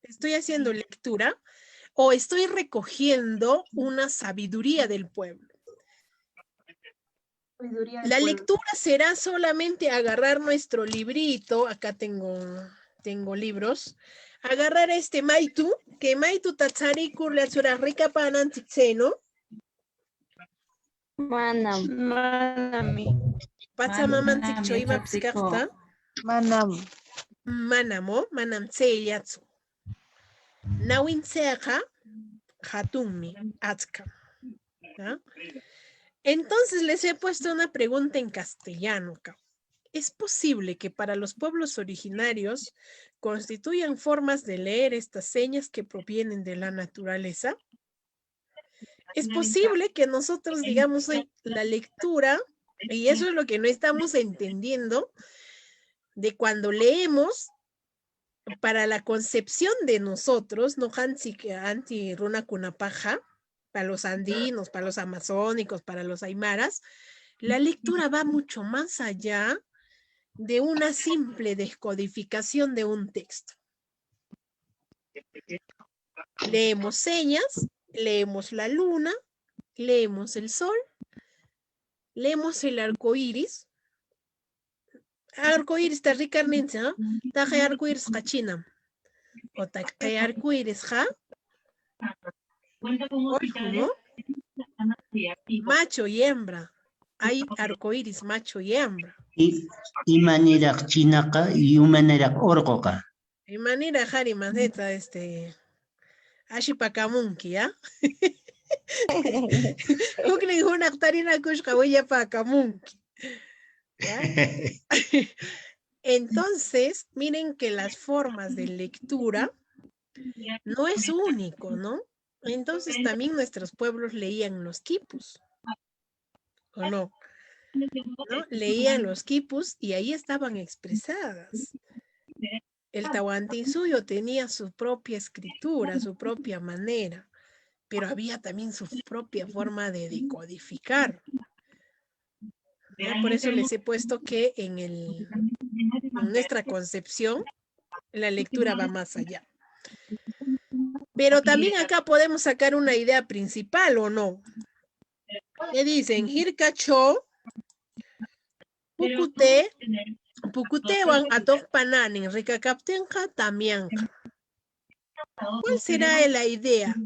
¿Estoy haciendo lectura o estoy recogiendo una sabiduría del pueblo? La lectura será solamente agarrar nuestro librito, acá tengo, tengo libros, agarrar este maytu, que maytuta charikur lectura rikapananchik, ¿no? Manam. Manami. Pachamamanchiktraw imapis kaqta. Manam. Manam, ¿o? Manam chayllatsu. Nawinchikqa hatunmi, achkam. ¿Ya? Entonces les he puesto una pregunta en castellano. ¿Es posible que para los pueblos originarios constituyan formas de leer estas señas que provienen de la naturaleza? Es posible que nosotros digamos hoy la lectura, y eso es lo que no estamos entendiendo, de cuando leemos, para la concepción de nosotros, ¿no? Anti, anti runakunapaqqa, para los andinos, para los amazónicos, para los aymaras, la lectura va mucho más allá de una simple descodificación de un texto. Leemos señas, leemos la luna, leemos el sol, leemos el arco iris. Arco irista rikarninchik, ¿ah? Taqay arco irisqa chinam. O taqay arco irisqa ollqum, ¿no? Macho y hembra. Hay arco iris macho y hembra. ¿Imaniraq chinaqa y imaniraq urquqa? ¿Imaniraq ari Mancita este, ashipakamunki, ya? Huknin hunaq tarinakushqa willapakamunki. Entonces, miren que las formas de lectura no es único, ¿no? Entonces también nuestros pueblos leían los quipus. ¿O no? ¿No? Leían los quipus y ahí estaban expresadas. El Tawantinsuyo tenía su propia escritura, su propia manera, pero había también su propia forma de decodificar. Por eso les he puesto que en, el, en nuestra concepción la lectura va más allá. Pero también acá podemos sacar una idea principal, ¿o no? ¿Qué dicen? Hirkacho, pukute, pukutewan atoqpa nanin rikakaptinqa tamyanqa. ¿Cuál será la idea?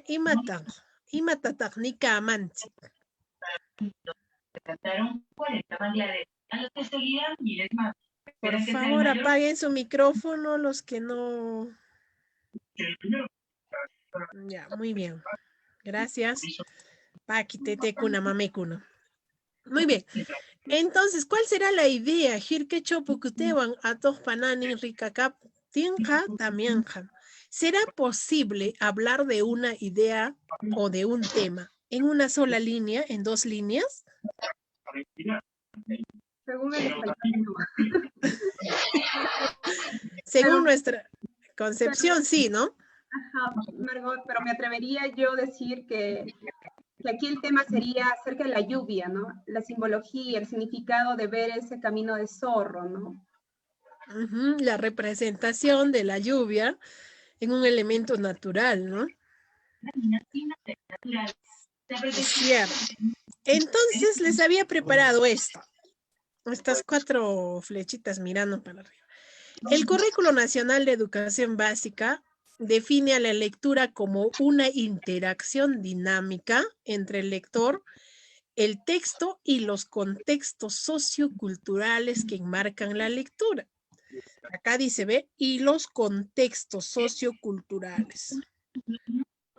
¿Imataq? ¿Imatataq nikamanchik? Por favor, apaguen su micrófono los que no. Ya, muy bien. Gracias. Paki, tetekuna, mamikuna. Muy bien. Entonces, ¿cuál será la idea? Hirkacho pukutewan atoqpa nanin rikakaptinqa tamyanqa. ¿Será posible hablar de una idea o de un tema en una sola línea, en dos líneas? Según el español. Según nuestra concepción, sí, ¿no? Ajá, Margot, pero me atrevería yo a decir que, que aquí el tema sería acerca de la lluvia, ¿no? La simbología, el significado de ver ese camino de zorro, ¿no? Ujú, la representación de la lluvia en un elemento natural, ¿no? Es cierto. Entonces les había preparado esto. Estas cuatro flechitas mirando para arriba. El Currículo Nacional de Educación Básica define a la lectura como una interacción dinámica entre el lector, el texto y los contextos socioculturales que enmarcan la lectura. Acá dice, ve, y los contextos socioculturales.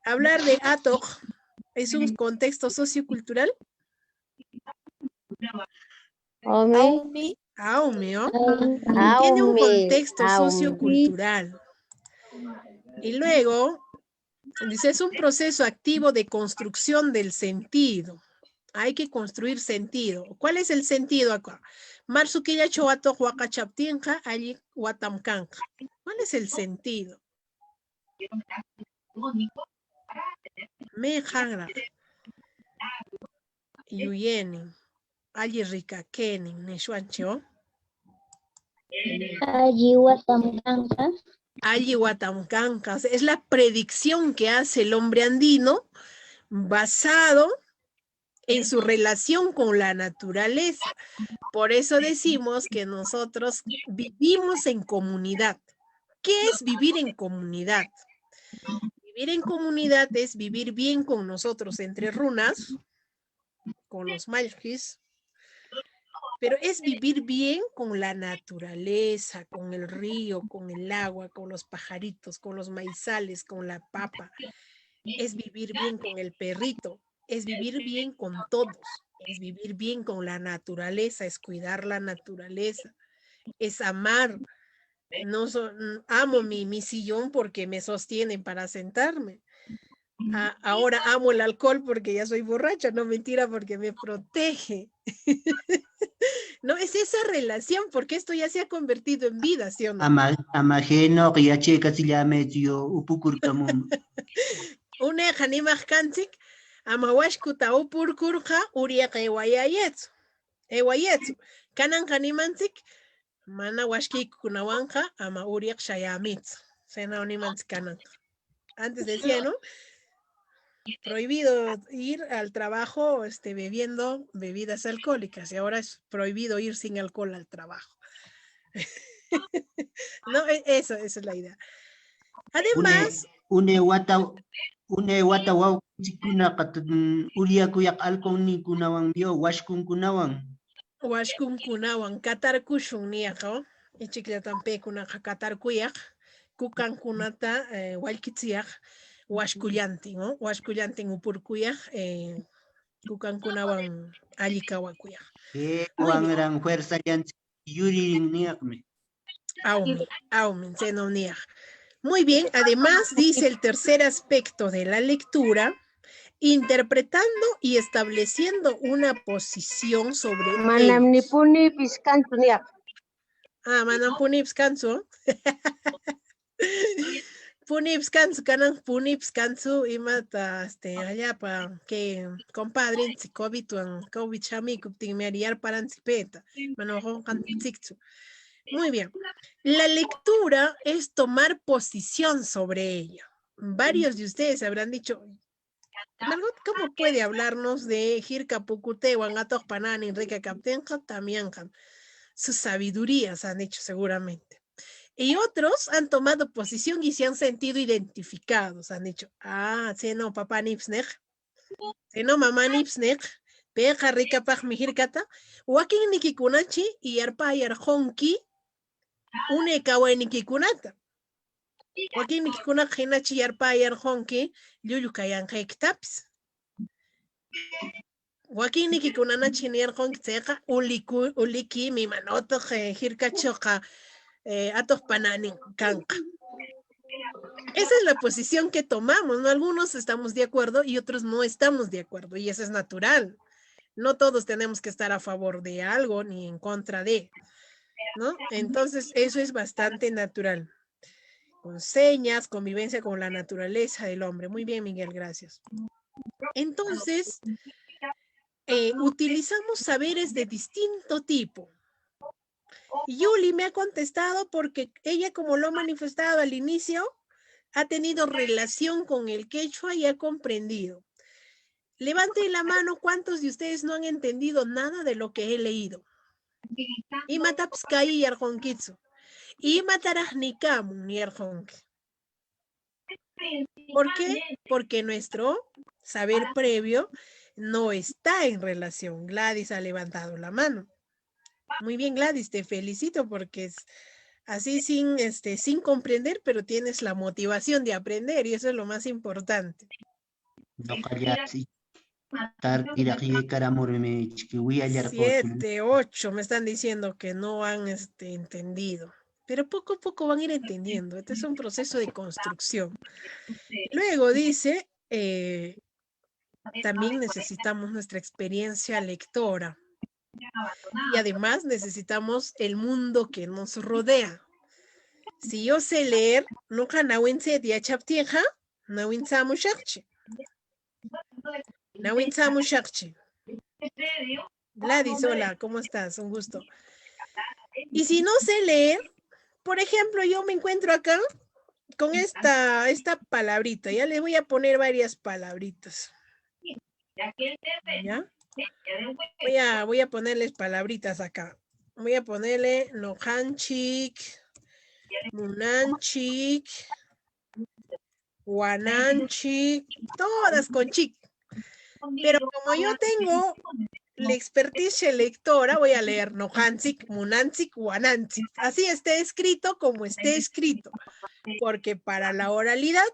Hablar de atoq es un contexto sociocultural. Awmi. Awmi, ¿no? Tiene un contexto sociocultural. Y luego, dice, es un proceso activo de construcción del sentido. Hay que construir sentido. ¿Cuál es el sentido acá? Marzo killacho atoq waqachaptinqa alli watam kanqa. ¿Cuál es el sentido? Mayqanraq yuyaynin, alli rikakuynin nishwanchu. Alli watam kanqa. Alli watam kanqa. O sea, es la predicción que hace el hombre andino basado en su relación con la naturaleza. Por eso decimos que nosotros vivimos en comunidad. ¿Qué es vivir en comunidad? Vivir en comunidad es vivir bien con nosotros entre runas, con los mallqis, pero es vivir bien con la naturaleza, con el río, con el agua, con los pajaritos, con los maizales, con la papa. Es vivir bien con el perrito, es vivir bien con todos, es vivir bien con la naturaleza, es cuidar la naturaleza, es amar. No so- mm, amo mi, mi sillón porque me sostiene para sentarme. A- ahora amo el alcohol porque ya soy borracha, no, mentira, porque me protege. No, es esa relación, porque esto ya se ha convertido en vida, ¿sí o no? Ama, ama hinaqa yachaykachillamay, tío, upukurkamun. Unayqa nimaq kanchik, ama washkuta upurkurqa uryaqa aywayayatsu, aywayatsu. Kananqa nimanchik, mana washkiykunawanqa ama uryaq shayämitsu. Chaynaw nimanchik kananqa. Antes decía, ¿no? Prohibido ir al trabajo, este, bebiendo bebidas alcohólicas, y ahora es prohibido ir sin alcohol al trabajo. No, e- eso, esa es la idea. Además, Unay wata, unay wata wawqinchikkunaqa mm, uryakuyaq alcoholniykunawanmi washkunkunawan. Washkunkunawan katarkushun niyaq, ichikllatam paykunaqa katarkuyaq, kukankunata eh, wallkichiyaq washkullantin, ¿no? Washkullantin upurkuyaq, eh, kukankunawan alli kawakuyaq. Eh, Muy bien. Wanran fuerzallanchik yuririn niyaqmi. Awmi, awmi, chaynaw niyaq. Muy bien, además dice el tercer aspecto de la lectura, interpretando y estableciendo una posición sobre Manam ni ellos. punipis kanchu niyaq. Ah, manam punipis kanchu. Punipis kanchu, kanan punipis kanchu, imata, este, allapa, que compadrinchik covidwan, covid shamikuptinmi ari yarparanchik payta, manam qunqanchikchu. Muy bien. La lectura es tomar posición sobre ella. Varios de ustedes habrán dicho, "Margot, ¿cómo puede hablarnos de Hirka Pukutaywan atuqpa nanin rikakaptinqa tamyanqa?" Sus sabidurías han dicho seguramente. Y otros han tomado posición y se han sentido identificados. Han dicho, ah, chaynaw papanipis niq, chaynaw mamanipis niq, payqa rikapaqmi hirkata. Wakinnikikunachi yarpayarqunki unay kawaynikikunata. Wakinnikikunaqa hinachi yarpayarqunki llullu kayanqaykitapis. Wakinnikikunanachi niyarqunki chayqa uliku, ulikimi imanawtaq eh, hirkachawqa eh, atuqpa nanin kanqa. Esa es la posición que tomamos, ¿no? Algunos estamos de acuerdo y otros no estamos de acuerdo, y eso es natural. No todos tenemos que estar a favor de algo ni en contra de, ¿no? Entonces, eso es bastante natural. Con señas, convivencia con la naturaleza del hombre. Muy bien, Miguel, gracias. Entonces, eh, utilizamos saberes de distinto tipo. Yuli me ha contestado porque ella, como lo ha manifestado al inicio, ha tenido relación con el quechua y ha comprendido. Levanten la mano cuántos de ustedes no han entendido nada de lo que he leído. Imatapis kayiyarqunkichu. Imataraq nikamun niyarqunki. ¿Por qué? Porque nuestro saber previo no está en relación. Gladys ha levantado la mano. Muy bien, Gladys, te felicito porque es así sin, este, sin comprender, pero tienes la motivación de aprender y eso es lo más importante. Ñuqallatsi tartiraq yuyaykaramurmi chiki wiyallarqunchik. Siete, ocho, me están diciendo que no han este, entendido. Pero poco a poco van a ir entendiendo. Este es un proceso de construcción. Luego dice, eh, también necesitamos nuestra experiencia lectora. Y además necesitamos el mundo que nos rodea. Si yo sé leer, ñuqa nawinchayta yachaptiyqa, nawinchamushaqchi. Nawinchamushaqchi. Gladys, hola, ¿cómo estás? Un gusto. Y si no sé leer, por ejemplo, yo me encuentro acá con esta, esta palabrita. Ya les voy a poner varias palabritas. ¿Ya? Voy a, voy a ponerles palabritas acá. Voy a ponerle ñuqanchik, munanchik, wananchik, todas con chik. Pero como yo tengo la experticia lectora, voy a leer ñuqanchik, munanchik, wananchik. Así esté escrito como esté escrito. Porque para la oralidad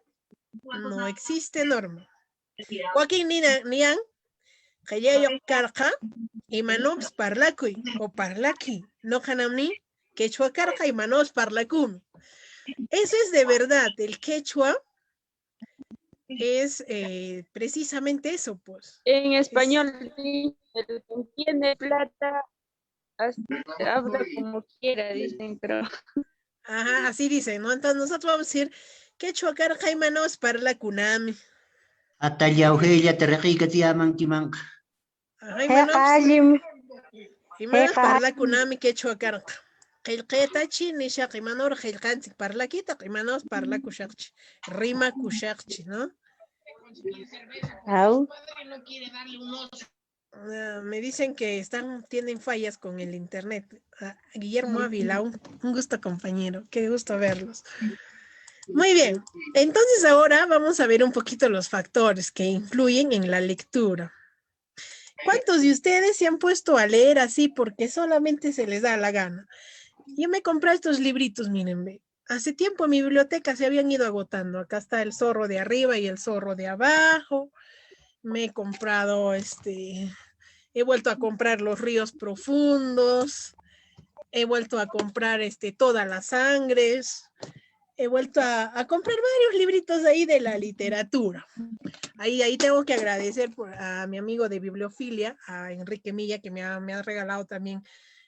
no existe norma. Wakin nina- niyan, qillayuq karqa, imanawpis parlakuy o parlakuy. Ñuqanam ni, quechua karqa, imanawpis parlakumi. Eso es de verdad, el quechua es eh, precisamente eso, pues. En español, sí, el que tiene plata hasta habla como quiera, dicen, pero Ajá, así dicen, ¿no? Entonces nosotros vamos a decir, quechua karqa, imanawpis parlakunami. Atallaw hayllata riqiykachiyamankimanqa. Ajá, imanawpis, Qillaymi. imanawpis Qillaymi. Parlakunami quechua karqa. qillqaytachi nishaq, imanawraq qillqanchik parlakitaqa, imanawas parlakushaqchi, rimakushaqchi, ¿no? Au. Ah, me dicen que están, tienen fallas con el internet. Ah, Guillermo Ávila, un, un gusto, compañero, qué gusto verlos. Muy bien, entonces ahora vamos a ver un poquito los factores que influyen en la lectura. ¿Cuántos de ustedes se han puesto a leer así porque solamente se les da la gana? Yo me he comprado estos libritos, miren, ve. Hace tiempo mi biblioteca se habían ido agotando. Acá está El zorro de arriba y El zorro de abajo. Me he comprado, este, he vuelto a comprar Los ríos profundos. He vuelto a comprar, este, Todas las sangres. He vuelto a, a comprar varios libritos ahí de la literatura. Ahí, ahí tengo que agradecer por, a mi amigo de bibliofilia, a Enrique Milla, que me ha, me ha regalado también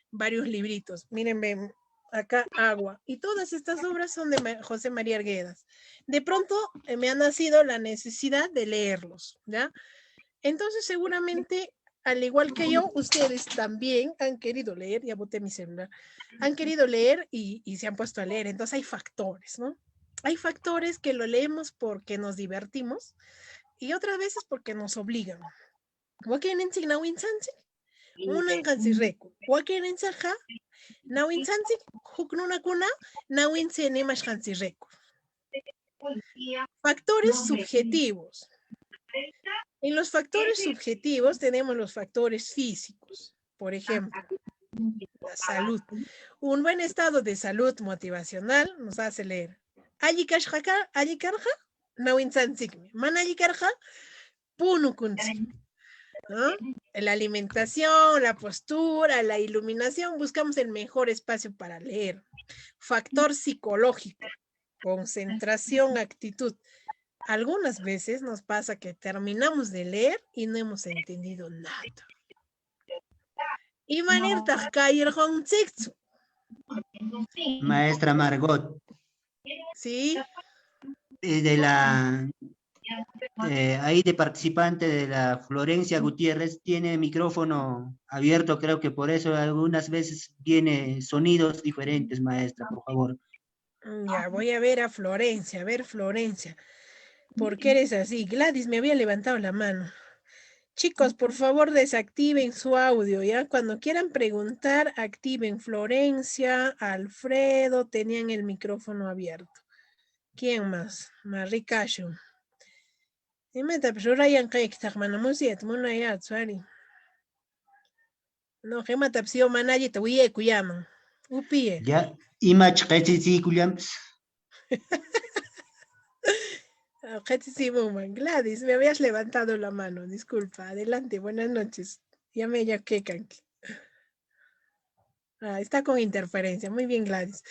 varios libritos. Miren, ven, acá Agua. Y todas estas obras son de Ma-, José María Arguedas. De pronto, eh, me ha nacido la necesidad de leerlos, ¿ya? Entonces, seguramente, al igual que yo, ustedes también han querido leer, ya boté mi celular, han querido leer y, y se han puesto a leer. Entonces, hay factores, ¿no? Hay factores que lo leemos porque nos divertimos y otras veces porque nos obligan. Wakinninchik nawinchik munanqanchikrayku, wakinninchikqa nawinchik huk nunakuna nawinchik animashqanchikrayku. Factores subjetivos. En los factores subjetivos tenemos los factores físicos, por ejemplo, la salud. Un buen estado de salud motivacional nos hace leer. Alli kashqa ka-, alli karqa, nawinchikmi. Mana alli karqa, punukunchik. ¿No? La alimentación, la postura, la iluminación, buscamos el mejor espacio para leer. Factor psicológico, concentración, actitud. Algunas veces nos pasa que terminamos de leer y no hemos entendido nada. ¿Imanirtaq kayrirqunchikchu? Maestra Margot, Sí, eh, de la eh, ahí de participante de la Florencia Gutiérrez tiene micrófono abierto, creo que por eso algunas veces viene sonidos diferentes, maestra, por favor. Mm, ya, voy a ver a Florencia. A ver, Florencia, ¿por qué eres así? Gladys me había levantado la mano. Chicos, por favor, desactiven su audio, ¿ya? Cuando quieran preguntar, activen. Florencia, Alfredo, tenían el micrófono abierto. ¿Quién más? Maricashu. ¿Imatapis rurayanqaykitaq mana musyayta munayatsu, ari? Noqa imatapis yo mana allita wiyaykuyaman. Upiyay. Ya, ¿imachi qechichiykullanpis? Ah, qechichimunman. Gladys, me habías levantado la mano. Disculpa. Adelante, buenas noches. Ya me ya qué canque. Ah, está con interferencia. Muy bien, Gladys.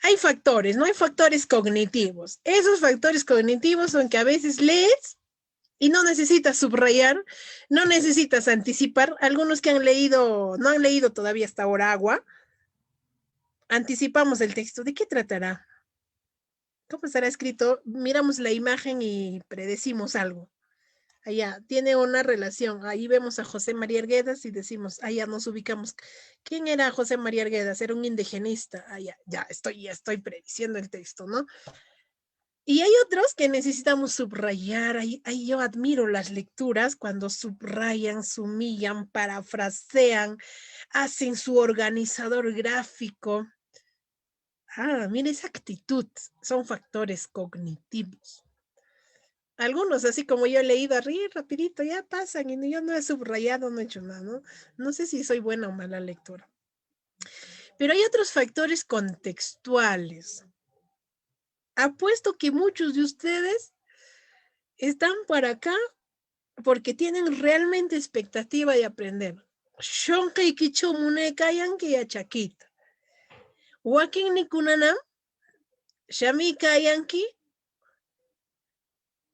Hay factores, ¿no? Hay factores cognitivos. Esos factores cognitivos son que a veces lees y no necesitas subrayar, no necesitas anticipar. Algunos que han leído, no han leído todavía hasta ahora Agua, anticipamos el texto. ¿De qué tratará? ¿Cómo estará escrito? Miramos la imagen y predecimos algo. Allá, tiene una relación. Ahí vemos a José María Arguedas y decimos, allá nos ubicamos. ¿Quién era José María Arguedas? Era un indigenista. Allá, ya estoy, ya estoy prediciendo el texto, ¿no? Y hay otros que necesitamos subrayar. Ahí, ahí yo admiro las lecturas cuando subrayan, sumillan, parafrasean, hacen su organizador gráfico. Ah, mira esa actitud. Son factores cognitivos. Algunos, así como yo he leído arriba, rapidito, ya pasan y yo no he subrayado, no he hecho nada, ¿no? No sé si soy buena o mala lectora. Pero hay otros factores contextuales. Apuesto que muchos de ustedes están por acá porque tienen realmente expectativa de aprender. Shonqiykichaw munaykayanki yachakuyta. Wakinnikunanam shamuykayanki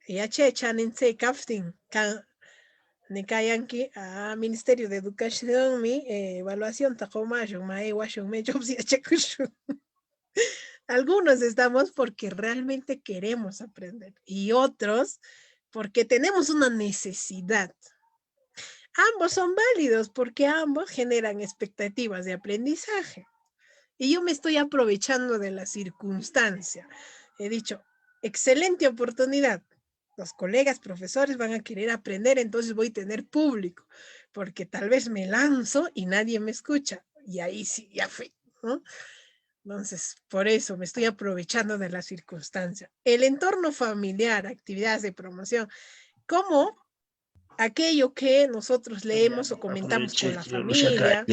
yachay chaninchik kaptin, kan, nikayanki, ah, Ministerio de Educacionmi, eh, evaluacionta qumashun, ma aywashun, maychawpis yachakushun. Algunos estamos porque realmente queremos aprender y otros porque tenemos una necesidad. Ambos son válidos porque ambos generan expectativas de aprendizaje. Y yo me estoy aprovechando de la circunstancia. He dicho, excelente oportunidad. Los colegas profesores van a querer aprender, entonces voy a tener público, porque tal vez me lanzo y nadie me escucha. Y ahí sí, ya fui, ¿no? Entonces, por eso me estoy aprovechando de la circunstancia. El entorno familiar, actividades de promoción, como aquello que nosotros leemos o comentamos con la familia,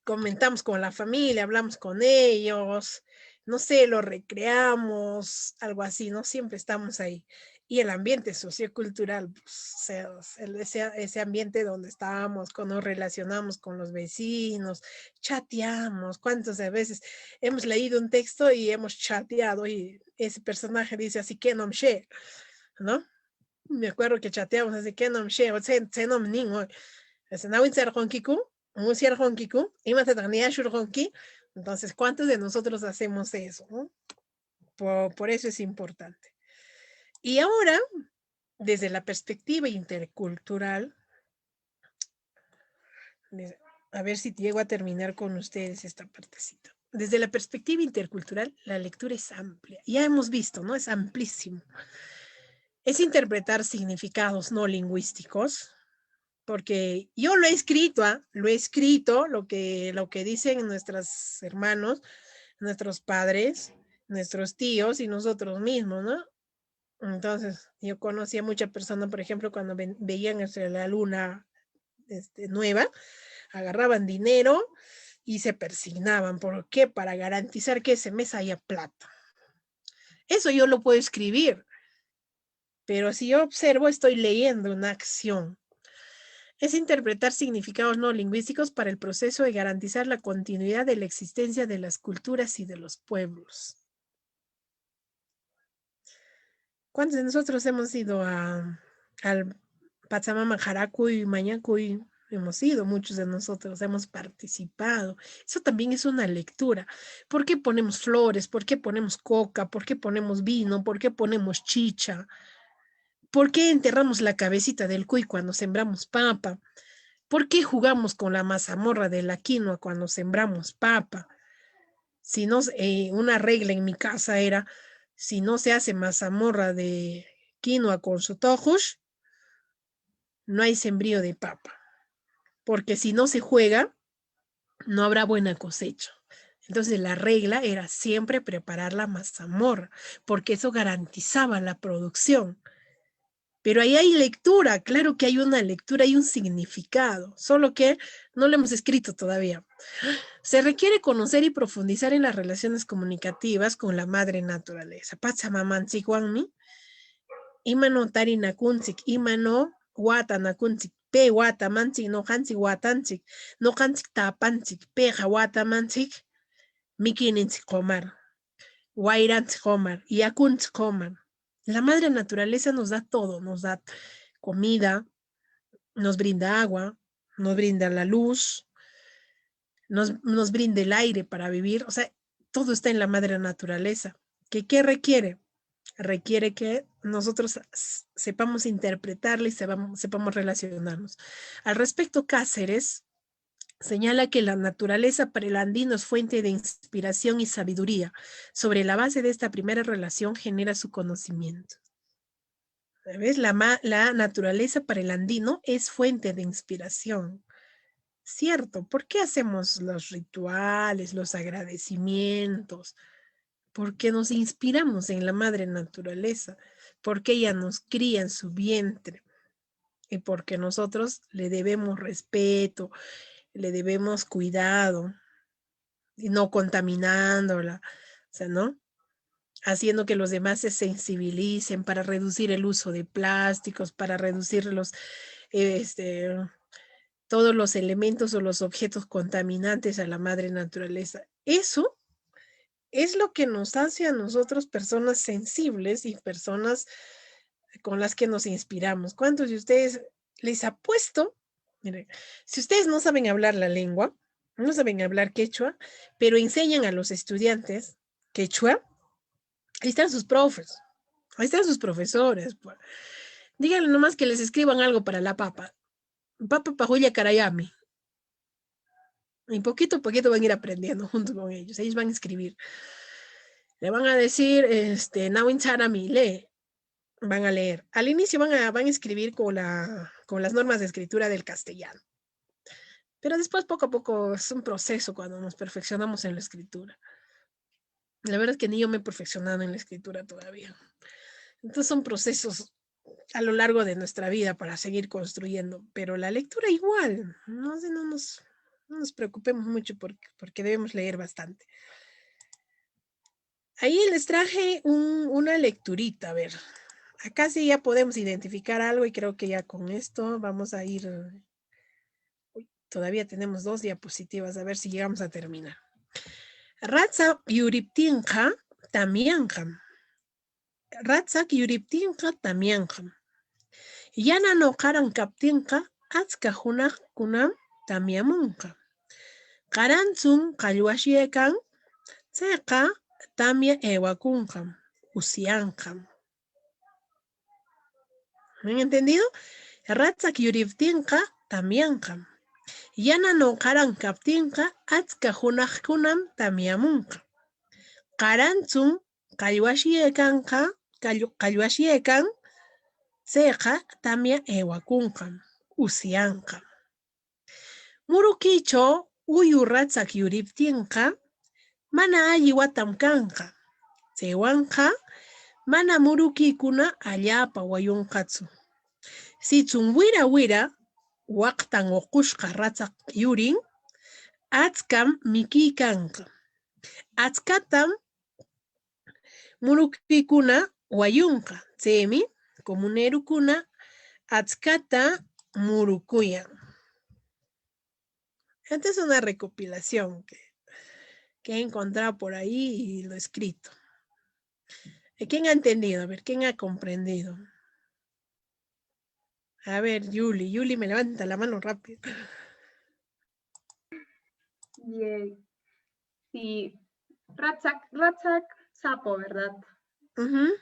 comentamos con la familia, hablamos con ellos, no sé, lo recreamos, algo así, ¿no? Siempre estamos ahí. Y el ambiente sociocultural, pues, o sea, el- ese, ese ambiente donde estábamos, cuando nos relacionamos con los vecinos, chateamos, cuántas veces hemos leído un texto y hemos chateado y ese personaje dice así, que no sé, ¿no? Me acuerdo que chateamos así, que no sé, o sea, se no me ningo. Nawintsarqunkiku, musyarqunkiku, imatataq niyashurqunki. Entonces, ¿cuántos de nosotros hacemos eso, no? Por, por eso es importante. Y ahora, desde la perspectiva intercultural, a ver si llego a terminar con ustedes esta partecita. Desde la perspectiva intercultural, la lectura es amplia. Ya hemos visto, ¿no? Es amplísimo. Es interpretar significados no lingüísticos, porque yo lo he escrito, ¿ah? Lo he escrito, lo que, lo que dicen nuestros hermanos, nuestros padres, nuestros tíos y nosotros mismos, ¿no? Entonces, yo conocía mucha persona, por ejemplo, cuando ven- veían este, la luna este, nueva, agarraban dinero y se persignaban. ¿Por qué? Para garantizar que ese mes haya plata. Eso yo lo puedo escribir, pero si yo observo, estoy leyendo una acción. Es interpretar significados no lingüísticos para el proceso de garantizar la continuidad de la existencia de las culturas y de los pueblos. ¿Cuántos de nosotros hemos ido a, al Pachamama Jarakuy, Mañakuy? Hemos ido, muchos de nosotros hemos participado. Eso también es una lectura. ¿Por qué ponemos flores? ¿Por qué ponemos coca? ¿Por qué ponemos vino? ¿Por qué ponemos chicha? ¿Por qué enterramos la cabecita del cuy cuando sembramos papa? ¿Por qué jugamos con la mazamorra de la quinoa cuando sembramos papa? Si no, eh, una regla en mi casa era, si no se hace mazamorra de quinoa con su tojush, no hay sembrío de papa. Porque si no se juega, no habrá buena cosecha. Entonces la regla era siempre preparar la mazamorra, porque eso garantizaba la producción. Pero ahí hay lectura, claro que hay una lectura y un significado, solo que no lo hemos escrito todavía. Se requiere conocer y profundizar en las relaciones comunicativas con la madre naturaleza. Pachamamanchikwanmi imano tarinakunchik, imano watanakunchik, pay watamanchik, ñuqanchik watanchik, ñuqanchik tapanchik, payqa watamanchik mikuyninchik qumar, wayranchik qumar, yakunchik qumar. La madre naturaleza nos da todo, nos da comida, nos brinda agua, nos brinda la luz, nos, nos brinda el aire para vivir. O sea, todo está en la madre naturaleza. ¿Qué, qué requiere? Requiere que nosotros s- sepamos interpretarla y sepamos, sepamos relacionarnos. Al respecto, Cáceres señala que la naturaleza para el andino es fuente de inspiración y sabiduría. Sobre la base de esta primera relación genera su conocimiento. ¿Ves? La, ma- la naturaleza para el andino es fuente de inspiración. Cierto, ¿por qué hacemos los rituales, los agradecimientos? Porque nos inspiramos en la madre naturaleza, porque ella nos cría en su vientre y porque nosotros le debemos respeto, le debemos cuidado y no contaminándola, o sea, ¿no? Haciendo que los demás se sensibilicen para reducir el uso de plásticos, para reducir los, este, todos los elementos o los objetos contaminantes a la madre naturaleza. Eso es lo que nos hace a nosotros personas sensibles y personas con las que nos inspiramos. ¿Cuántos de ustedes les apuesto? Miren, si ustedes no saben hablar la lengua, no saben hablar quechua, pero enseñan a los estudiantes quechua, ahí están sus profes, ahí están sus profesores. Pues. Díganle nomás que les escriban algo para la papa. Papa pajulla karayami. Y poquito a poquito van a ir aprendiendo junto con ellos. Ellos van a escribir. Le van a decir, este, "Nawin Sara mi lee". Van a leer. Al inicio van a, van a escribir con la, con las normas de escritura del castellano. Pero después, poco a poco, es un proceso cuando nos perfeccionamos en la escritura. La verdad es que ni yo me he perfeccionado en la escritura todavía. Entonces son procesos a lo largo de nuestra vida para seguir construyendo, pero la lectura igual, no sé, no nos, no nos preocupemos mucho porque, porque debemos leer bastante. Ahí les traje un- una lecturita, a ver, acá sí ya podemos identificar algo y creo que ya con esto vamos a ir, uy, todavía tenemos dos diapositivas, a ver si llegamos a terminar. Ratsak yuriptinqa tamyanqam. Ratsak yuriptinqa tamyanqam. Yana ñuqaran kaptinqa achka hunaqkunam tamyamunqa. Qaranchum qallwashyaykan, chayqa tamya aywakunqam, usyanqam. ¿Me han entendido? Ratsak yuriptinqa tamyanqam. Yana ñuqaran kaptinqa achka hunaqkunam tamyamunqa. Qaranchum qallwashyaykanqa, qallw- qallwashyaykan, chayqa tamya aywakunqam, usyanqam. Murukuytraw uyu ratsak yuriptinqa mana alli watam kanqa. Chaywanqa mana murukuykuna allaapa wayunqatsu. Sichum wira wira waqtan uqushqa ratsak yurin, achkam mikuykanqa. Achkatam murukuykuna wayunqa. Chaymi comunerokuna achkata murukuyan. Esta es una recopilación que, que he encontrado por ahí y lo he escrito. ¿Quién ha entendido? A ver, ¿quién ha comprendido? A ver, Yuli. Yuli me levanta la mano rápido. Bien. Sí, ratsak, ratsak sapo, ¿verdad? Ujú.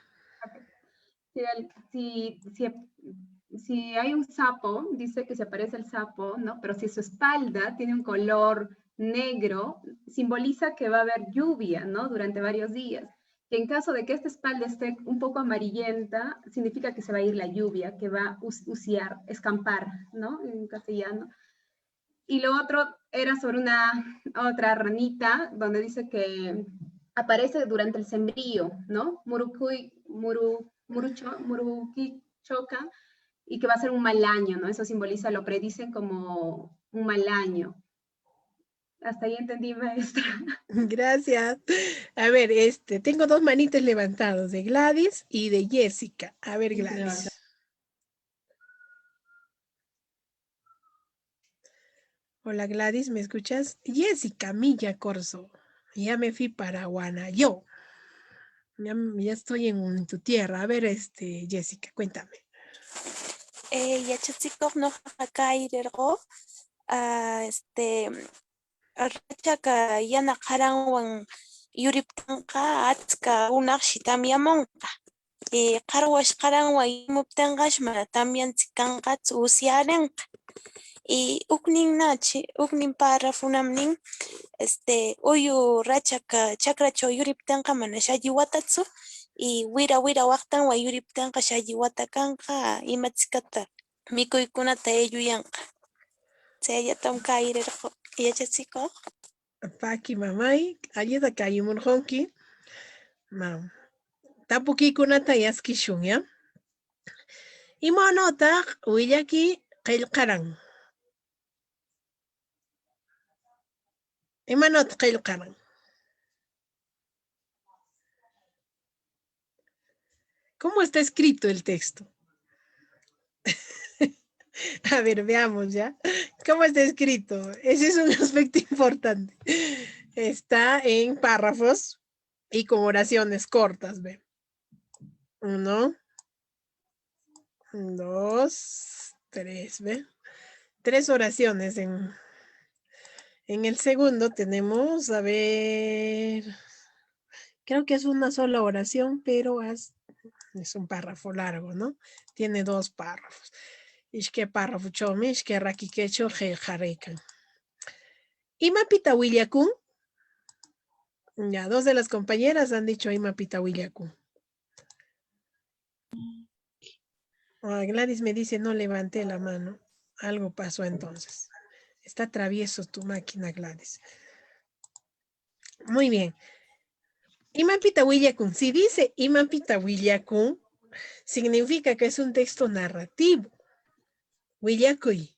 Si, el- si, si, si hay un sapo, dice que se aparece el sapo, ¿no? Pero si su espalda tiene un color negro, simboliza que va a haber lluvia, ¿no? Durante varios días. Y en caso de que esta espalda esté un poco amarillenta, significa que se va a ir la lluvia, que va a us- usiar, escampar, ¿no? En castellano. Y lo otro era sobre una otra ranita, donde dice que aparece durante el sembrío, ¿no? Murukuy, muru, murucho, murukichoka, y que va a ser un mal año, ¿no? Eso simboliza, lo predicen como un mal año. Hasta ahí entendí, maestra. Gracias. A ver, este, tengo dos manitas levantadas, de Gladys y de Jessica. A ver, Gladys. Gracias. Hola Gladys, ¿me escuchas? Jessica Milla Corso, ya me fui para Huanayo. Ya, ya estoy en tu tierra. A ver, este, Jessica, cuéntame. Eh, yachachikuq, ñuqaqa kayrirqu, ah, este, rachak yana qaranwan yuriptinqa achka hunaqshi tamyamunqa. Eh, qarwash qaranwan yuriptinqash mana tamyanchik kanqachu, usyarinqa. Y huknin nachi, huknin párrafonam nin, este, uyu rachak, ah, chakrachaw yuriptinqa manash alli watachu, y wira wira waqtanwan yuriptinqash alli wata kanqa, imachkata mikuykunata aylluyanqa. Chayllatam kayrirqu, yachachikuq. Paki mamay, allita kayamurqunki. Mam. Tapukuykunata yaskishun, ¿ya? ¿Imanawtaq willaki qillqaran? ¿Imanawtaq qillqaran? ¿Cómo está escrito el texto? A ver, veamos ya. ¿Cómo está escrito? Ese es un aspecto importante. Está en párrafos y con oraciones cortas, ve. Uno, dos, tres, ve. Tres oraciones en, en el segundo tenemos, a ver, creo que es una sola oración, pero as- es un párrafo largo, ¿no? Tiene dos párrafos. Ishkay párrafotrawmi ishkay rakikuytraw qillqariykan. ¿Imapita willakun? Ya, dos de las compañeras han dicho imapita willakun. Ah, Gladys me dice, no levanté la mano. Algo pasó entonces. Está travieso tu máquina, Gladys. Muy bien. ¿Imapita willakun? Si dice imapita willakun, significa que es un texto narrativo. Willakuy,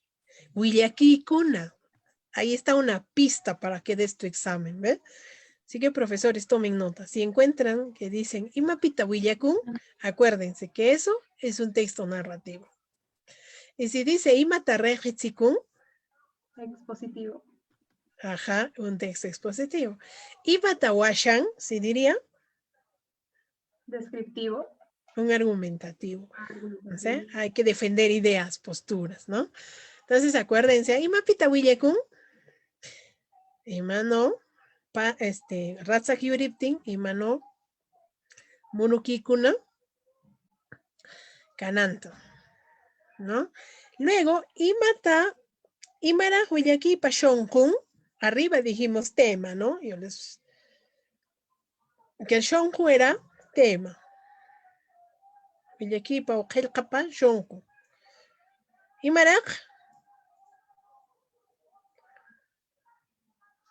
willakiykuna. Ahí está una pista para que des tu examen, ¿ve? Así que, profesores, tomen nota. Si encuentran que dicen imapita willakun, acuérdense que eso es un texto narrativo. Y si dice imata riqsichikun, Expositivo. Ajá, un texto expositivo. ¿Imata washan? Si diría Descriptivo. Un argumentativo. O sea, hay que defender ideas, posturas, ¿no? Entonces, acuérdense, ¿imapita willakun? Imano, pa, este, ratsaq yuriptin, imano, munukiykuna kananta, ¿no? Luego, imata, imaraq willakiypa shunqun, arriba dijimos tema, ¿no? Yo les, que el shunqu era tema. Willakiypa o qillqapa shunqun. ¿Imaraq?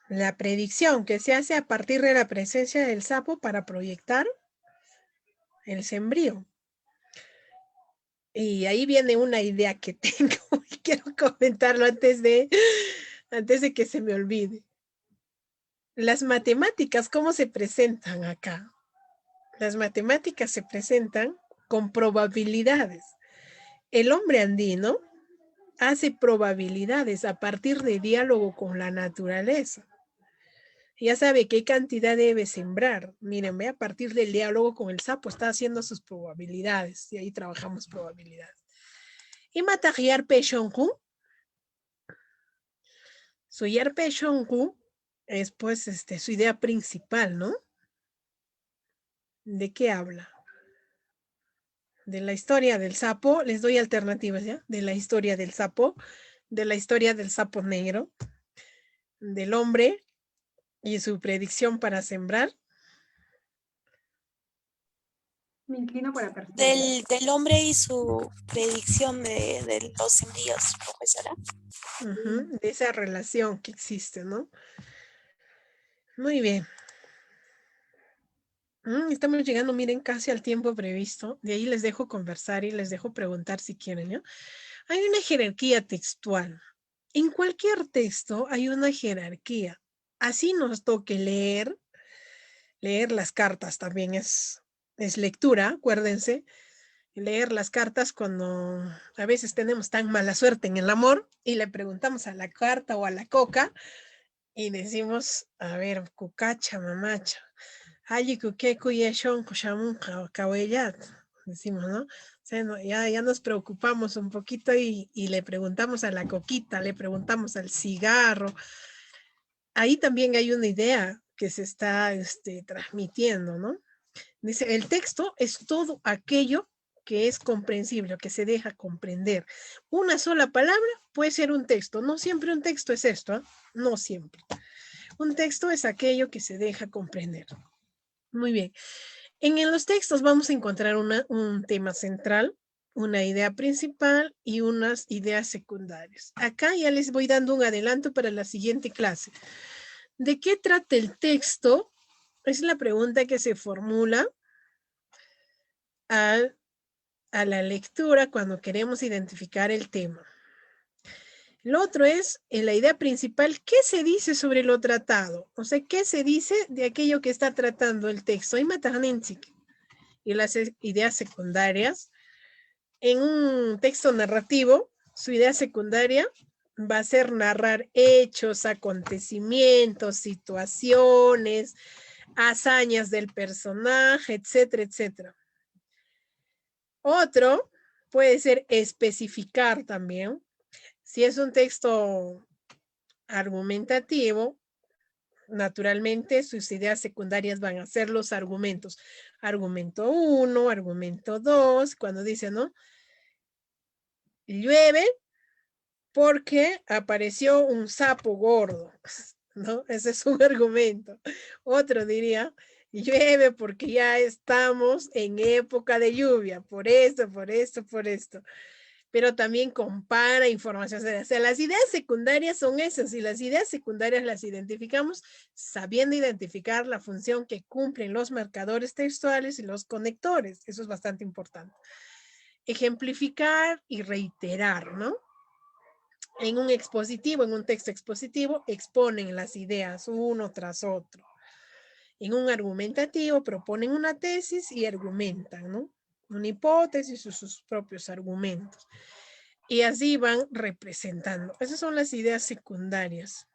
La predicción que se hace a partir de la presencia del sapo para proyectar el sembrío. Y ahí viene una idea que tengo y quiero comentarlo antes de, antes de que se me olvide. Las matemáticas, ¿cómo se presentan acá? Las matemáticas se presentan con probabilidades. El hombre andino hace probabilidades a partir de diálogo con la naturaleza. Ya sabe qué cantidad debe sembrar. Miren, ve, a partir del diálogo con el sapo está haciendo sus probabilidades y ahí trabajamos probabilidades. ¿Imataq yarpay shunqu? Su yarpay shunqu es, pues, este, su idea principal, ¿no? ¿De qué habla? De la historia del sapo, les doy alternativas, ¿ya? De la historia del sapo, de la historia del sapo negro, del hombre y su predicción para sembrar. Me inclino por la tercera. Del, del hombre y su predicción de, de los envíos, profesora. Ujú, de esa relación que existe, ¿no? Muy bien. Mm, estamos llegando, miren, casi al tiempo previsto. De ahí les dejo conversar y les dejo preguntar si quieren, ¿ya? Hay una jerarquía textual. En cualquier texto hay una jerarquía. Así nos toque leer. Leer las cartas también es, es lectura, acuérdense. Leer las cartas cuando a veces tenemos tan mala suerte en el amor y le preguntamos a la carta o a la coca y decimos, a ver, cucacha, mamacha, alliku kay kuyay shunqu shamunqa kawayllata, decimos, ¿no? O sea, no, ya, ya nos preocupamos un poquito y, y le preguntamos a la coquita, le preguntamos al cigarro. Ahí también hay una idea que se está, este, transmitiendo, ¿no? Dice, el texto es todo aquello que es comprensible, que se deja comprender. Una sola palabra puede ser un texto. No siempre un texto es esto, ¿ah? No siempre. Un texto es aquello que se deja comprender. Muy bien. En, en los textos vamos a encontrar una, un tema central, una idea principal y unas ideas secundarias. Acá ya les voy dando un adelanto para la siguiente clase. ¿De qué trata el texto? Es la pregunta que se formula al, a la lectura cuando queremos identificar el tema. Lo otro es, en la idea principal, ¿qué se dice sobre lo tratado? O sea, ¿qué se dice de aquello que está tratando el texto? ¿Imataq ninchik? Y las e-, ideas secundarias. En un texto narrativo, su idea secundaria va a ser narrar hechos, acontecimientos, situaciones, hazañas del personaje, etcétera, etcétera. Otro puede ser especificar también. Si es un texto argumentativo, naturalmente sus ideas secundarias van a ser los argumentos. Argumento uno, argumento dos, cuando dice, ¿no? Llueve porque apareció un sapo gordo. ¿no? Ese es un argumento. Otro diría, llueve porque ya estamos en época de lluvia, por esto, por esto, por esto. Pero también compara información. O sea, las ideas secundarias son esas, y las ideas secundarias las identificamos sabiendo identificar la función que cumplen los marcadores textuales y los conectores. Eso es bastante importante. Ejemplificar y reiterar, ¿no? En un expositivo, en un texto expositivo, exponen las ideas uno tras otro. En un argumentativo, proponen una tesis y argumentan, ¿no? Una hipótesis o sus propios argumentos. Y así van representando. Esas son las ideas secundarias.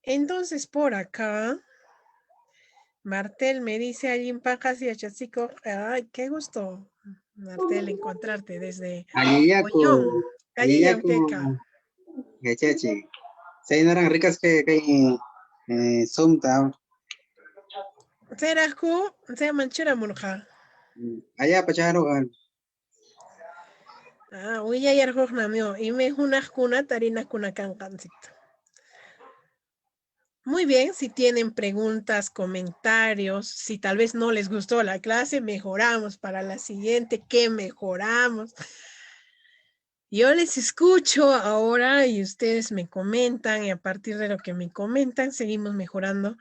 Entonces, por acá, Martel me dice, allin paqas yachachikuq. Ay, qué gusto, Martel, encontrarte desde Ollón. Allillayku, allillayku, kaykan. Yachachiq. Chaynaran rikasqa kay, eh, Zoomta. Chayraqku chayman charamurqa. Mm, allaapa charuqa. Ah, willayarquqnami, ima hunaqkuna tarinakuna kanqanchikta. Muy bien, si tienen preguntas, comentarios, si tal vez no les gustó la clase, mejoramos para la siguiente, ¿qué mejoramos? Yo les escucho ahora y ustedes me comentan, y a partir de lo que me comentan, seguimos mejorando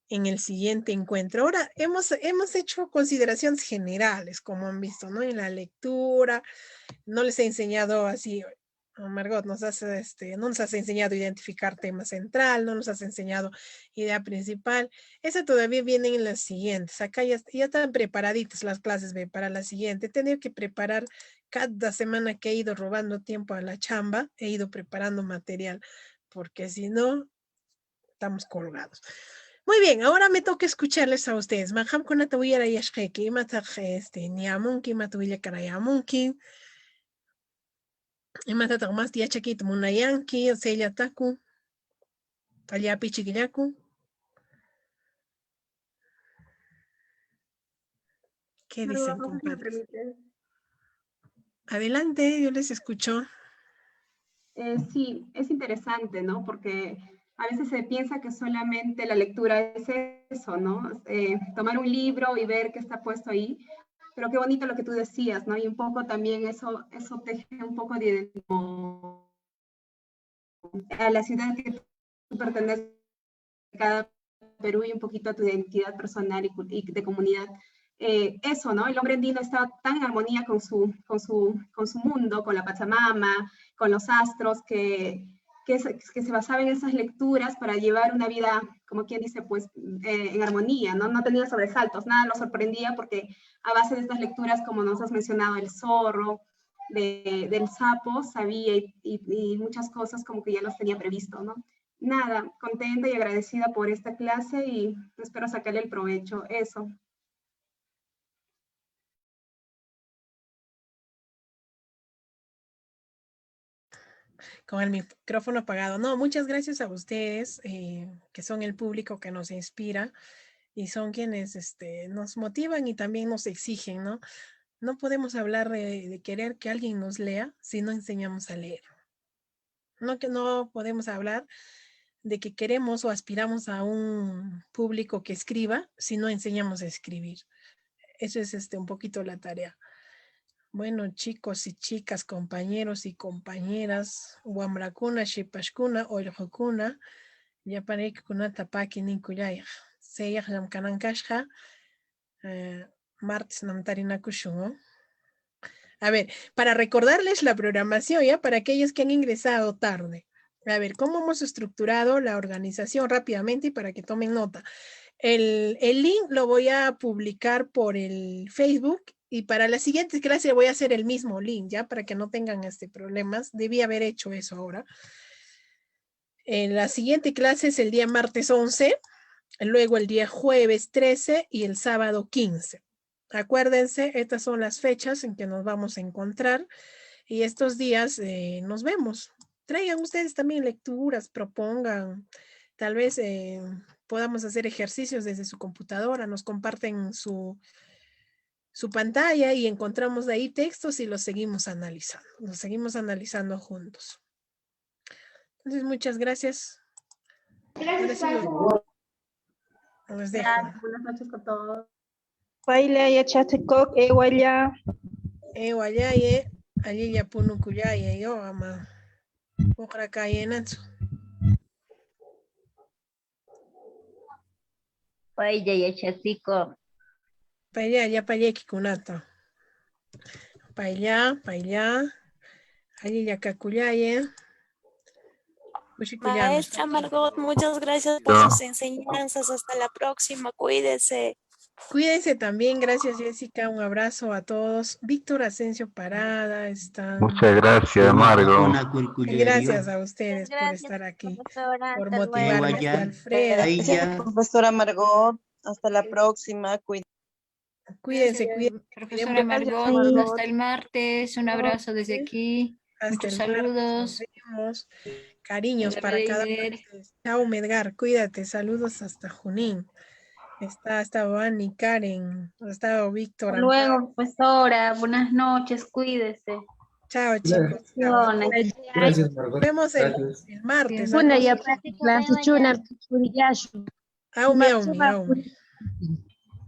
en el siguiente encuentro. Ahora hemos, hemos hecho consideraciones generales, como han visto, ¿no? En la lectura, no les he enseñado así, oh, Margot, nos has, este, no nos has enseñado a identificar tema central, no nos has enseñado idea principal. Esa todavía viene en las siguientes. Acá ya, ya están preparaditas las clases, ve, para la siguiente. He tenido que preparar cada semana que he ido robando tiempo a la chamba, he ido preparando material, porque si no, estamos colgados. Muy bien, ahora me toca escucharles a ustedes. Qamkunata wiyarayashqayki, imataq, este, niyamunki, imata willakarayämunki, imatataq mas yachakuyta munayanki, sayllataku, allapichikillaku. ¿Qué dicen, compadres? Adelante, yo les escucho. Eh, sí, es interesante, ¿no? Porque a veces se piensa que solamente la lectura es eso, ¿no? Eh, tomar un libro y ver qué está puesto ahí. Pero qué bonito lo que tú decías, ¿no? Y un poco también eso, eso teje un poco de, a la ciudad que tú perteneces, cada Perú y un poquito a tu identidad personal y, y de comunidad. Eh, eso, ¿no? El hombre andino está tan en armonía con su, con su, con su mundo, con la Pachamama, con los astros, que, que, se, que se basaba en esas lecturas para llevar una vida, como quien dice, pues, eh, en armonía, ¿no? No tenía sobresaltos, nada lo sorprendía porque a base de estas lecturas, como nos has mencionado, el zorro, de, del sapo, sabía y, y, y muchas cosas como que ya los tenía previsto, ¿no? Nada, contenta y agradecida por esta clase y espero sacarle el provecho. Eso. Con el micrófono apagado. No, muchas gracias a ustedes, eh, que son el público que nos inspira y son quienes, este, nos motivan y también nos exigen, ¿no? No podemos hablar de, de querer que alguien nos lea si no enseñamos a leer. No, que no podemos hablar de que queremos o aspiramos a un público que escriba si no enseñamos a escribir. Eso es, este, un poquito la tarea. Bueno, chicos y chicas, compañeros y compañeras, wamrakuna, shipashkuna, ollqukuna, llapanraykikunata paki ninkullayaq. Sayaqllam kanan kashqa, eh, martesnam tarinakushun, ¿no? A ver, para recordarles la programación, ¿ya? Para aquellos que han ingresado tarde. A ver, ¿cómo hemos estructurado la organización rápidamente y para que tomen nota? El, el link lo voy a publicar por el Facebook y para la siguiente clase voy a hacer el mismo link, ¿ya? Para que no tengan, este, problemas. Debí haber hecho eso ahora. Eh, la siguiente clase es el día martes once, luego el día jueves trece y el sábado quince. Acuérdense, estas son las fechas en que nos vamos a encontrar y estos días, eh, nos vemos. Traigan ustedes también lecturas, propongan, tal vez, eh, podamos hacer ejercicios desde su computadora, nos comparten su, su pantalla y encontramos de ahí textos y los seguimos analizando, los seguimos analizando juntos. Entonces, muchas gracias. Ahora sí, los dejo. Gracias, buenas noches a todos. Paylla yachachikuq, aywalla. Aywallaye, allilla punukullaye, yo ama uqrakayinachu. Paylla yachachikuq. Paylla, llapallaykikunata. Paylla, paylla. Allilla kakullaye. Kushikullaña. Maestra Margot, muchas gracias por Ya. Sus enseñanzas. Hasta la próxima. Cuídese. Cuídense también. Gracias, Jessica. Un abrazo a todos. Víctor Asensio Parada está. Muchas gracias, Margot. Gracias a ustedes por estar aquí. Por motivarme. Vaya. Alfredo. Ahí ya. Profesora Margot, hasta la próxima. Cuídate. Cuídense, Gracias, cuídense. Profesora Siempre Margot, Margot. Hasta el martes. Un abrazo desde aquí. Hasta Muchos el martes, saludos. Nos vemos. Cariños para cada Edgar. Martes. Chao, Medgar. Cuídate. Saludos hasta Junín. Está, está Vani, Karen. Ha estado Víctor. Hasta luego, profesora. Buenas noches. Cuídese. Chao, chicos. Chao. Bendiciones. Gracias, Margot. Nos vemos el, Gracias. El martes. Kuna Algo yapa clase chuna purillashun. Awmi, awmi, awmi.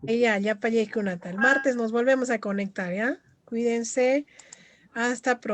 Ella, llapallaykunata. El martes nos volvemos a conectar, ¿ya? Cuídense. Hasta pronto.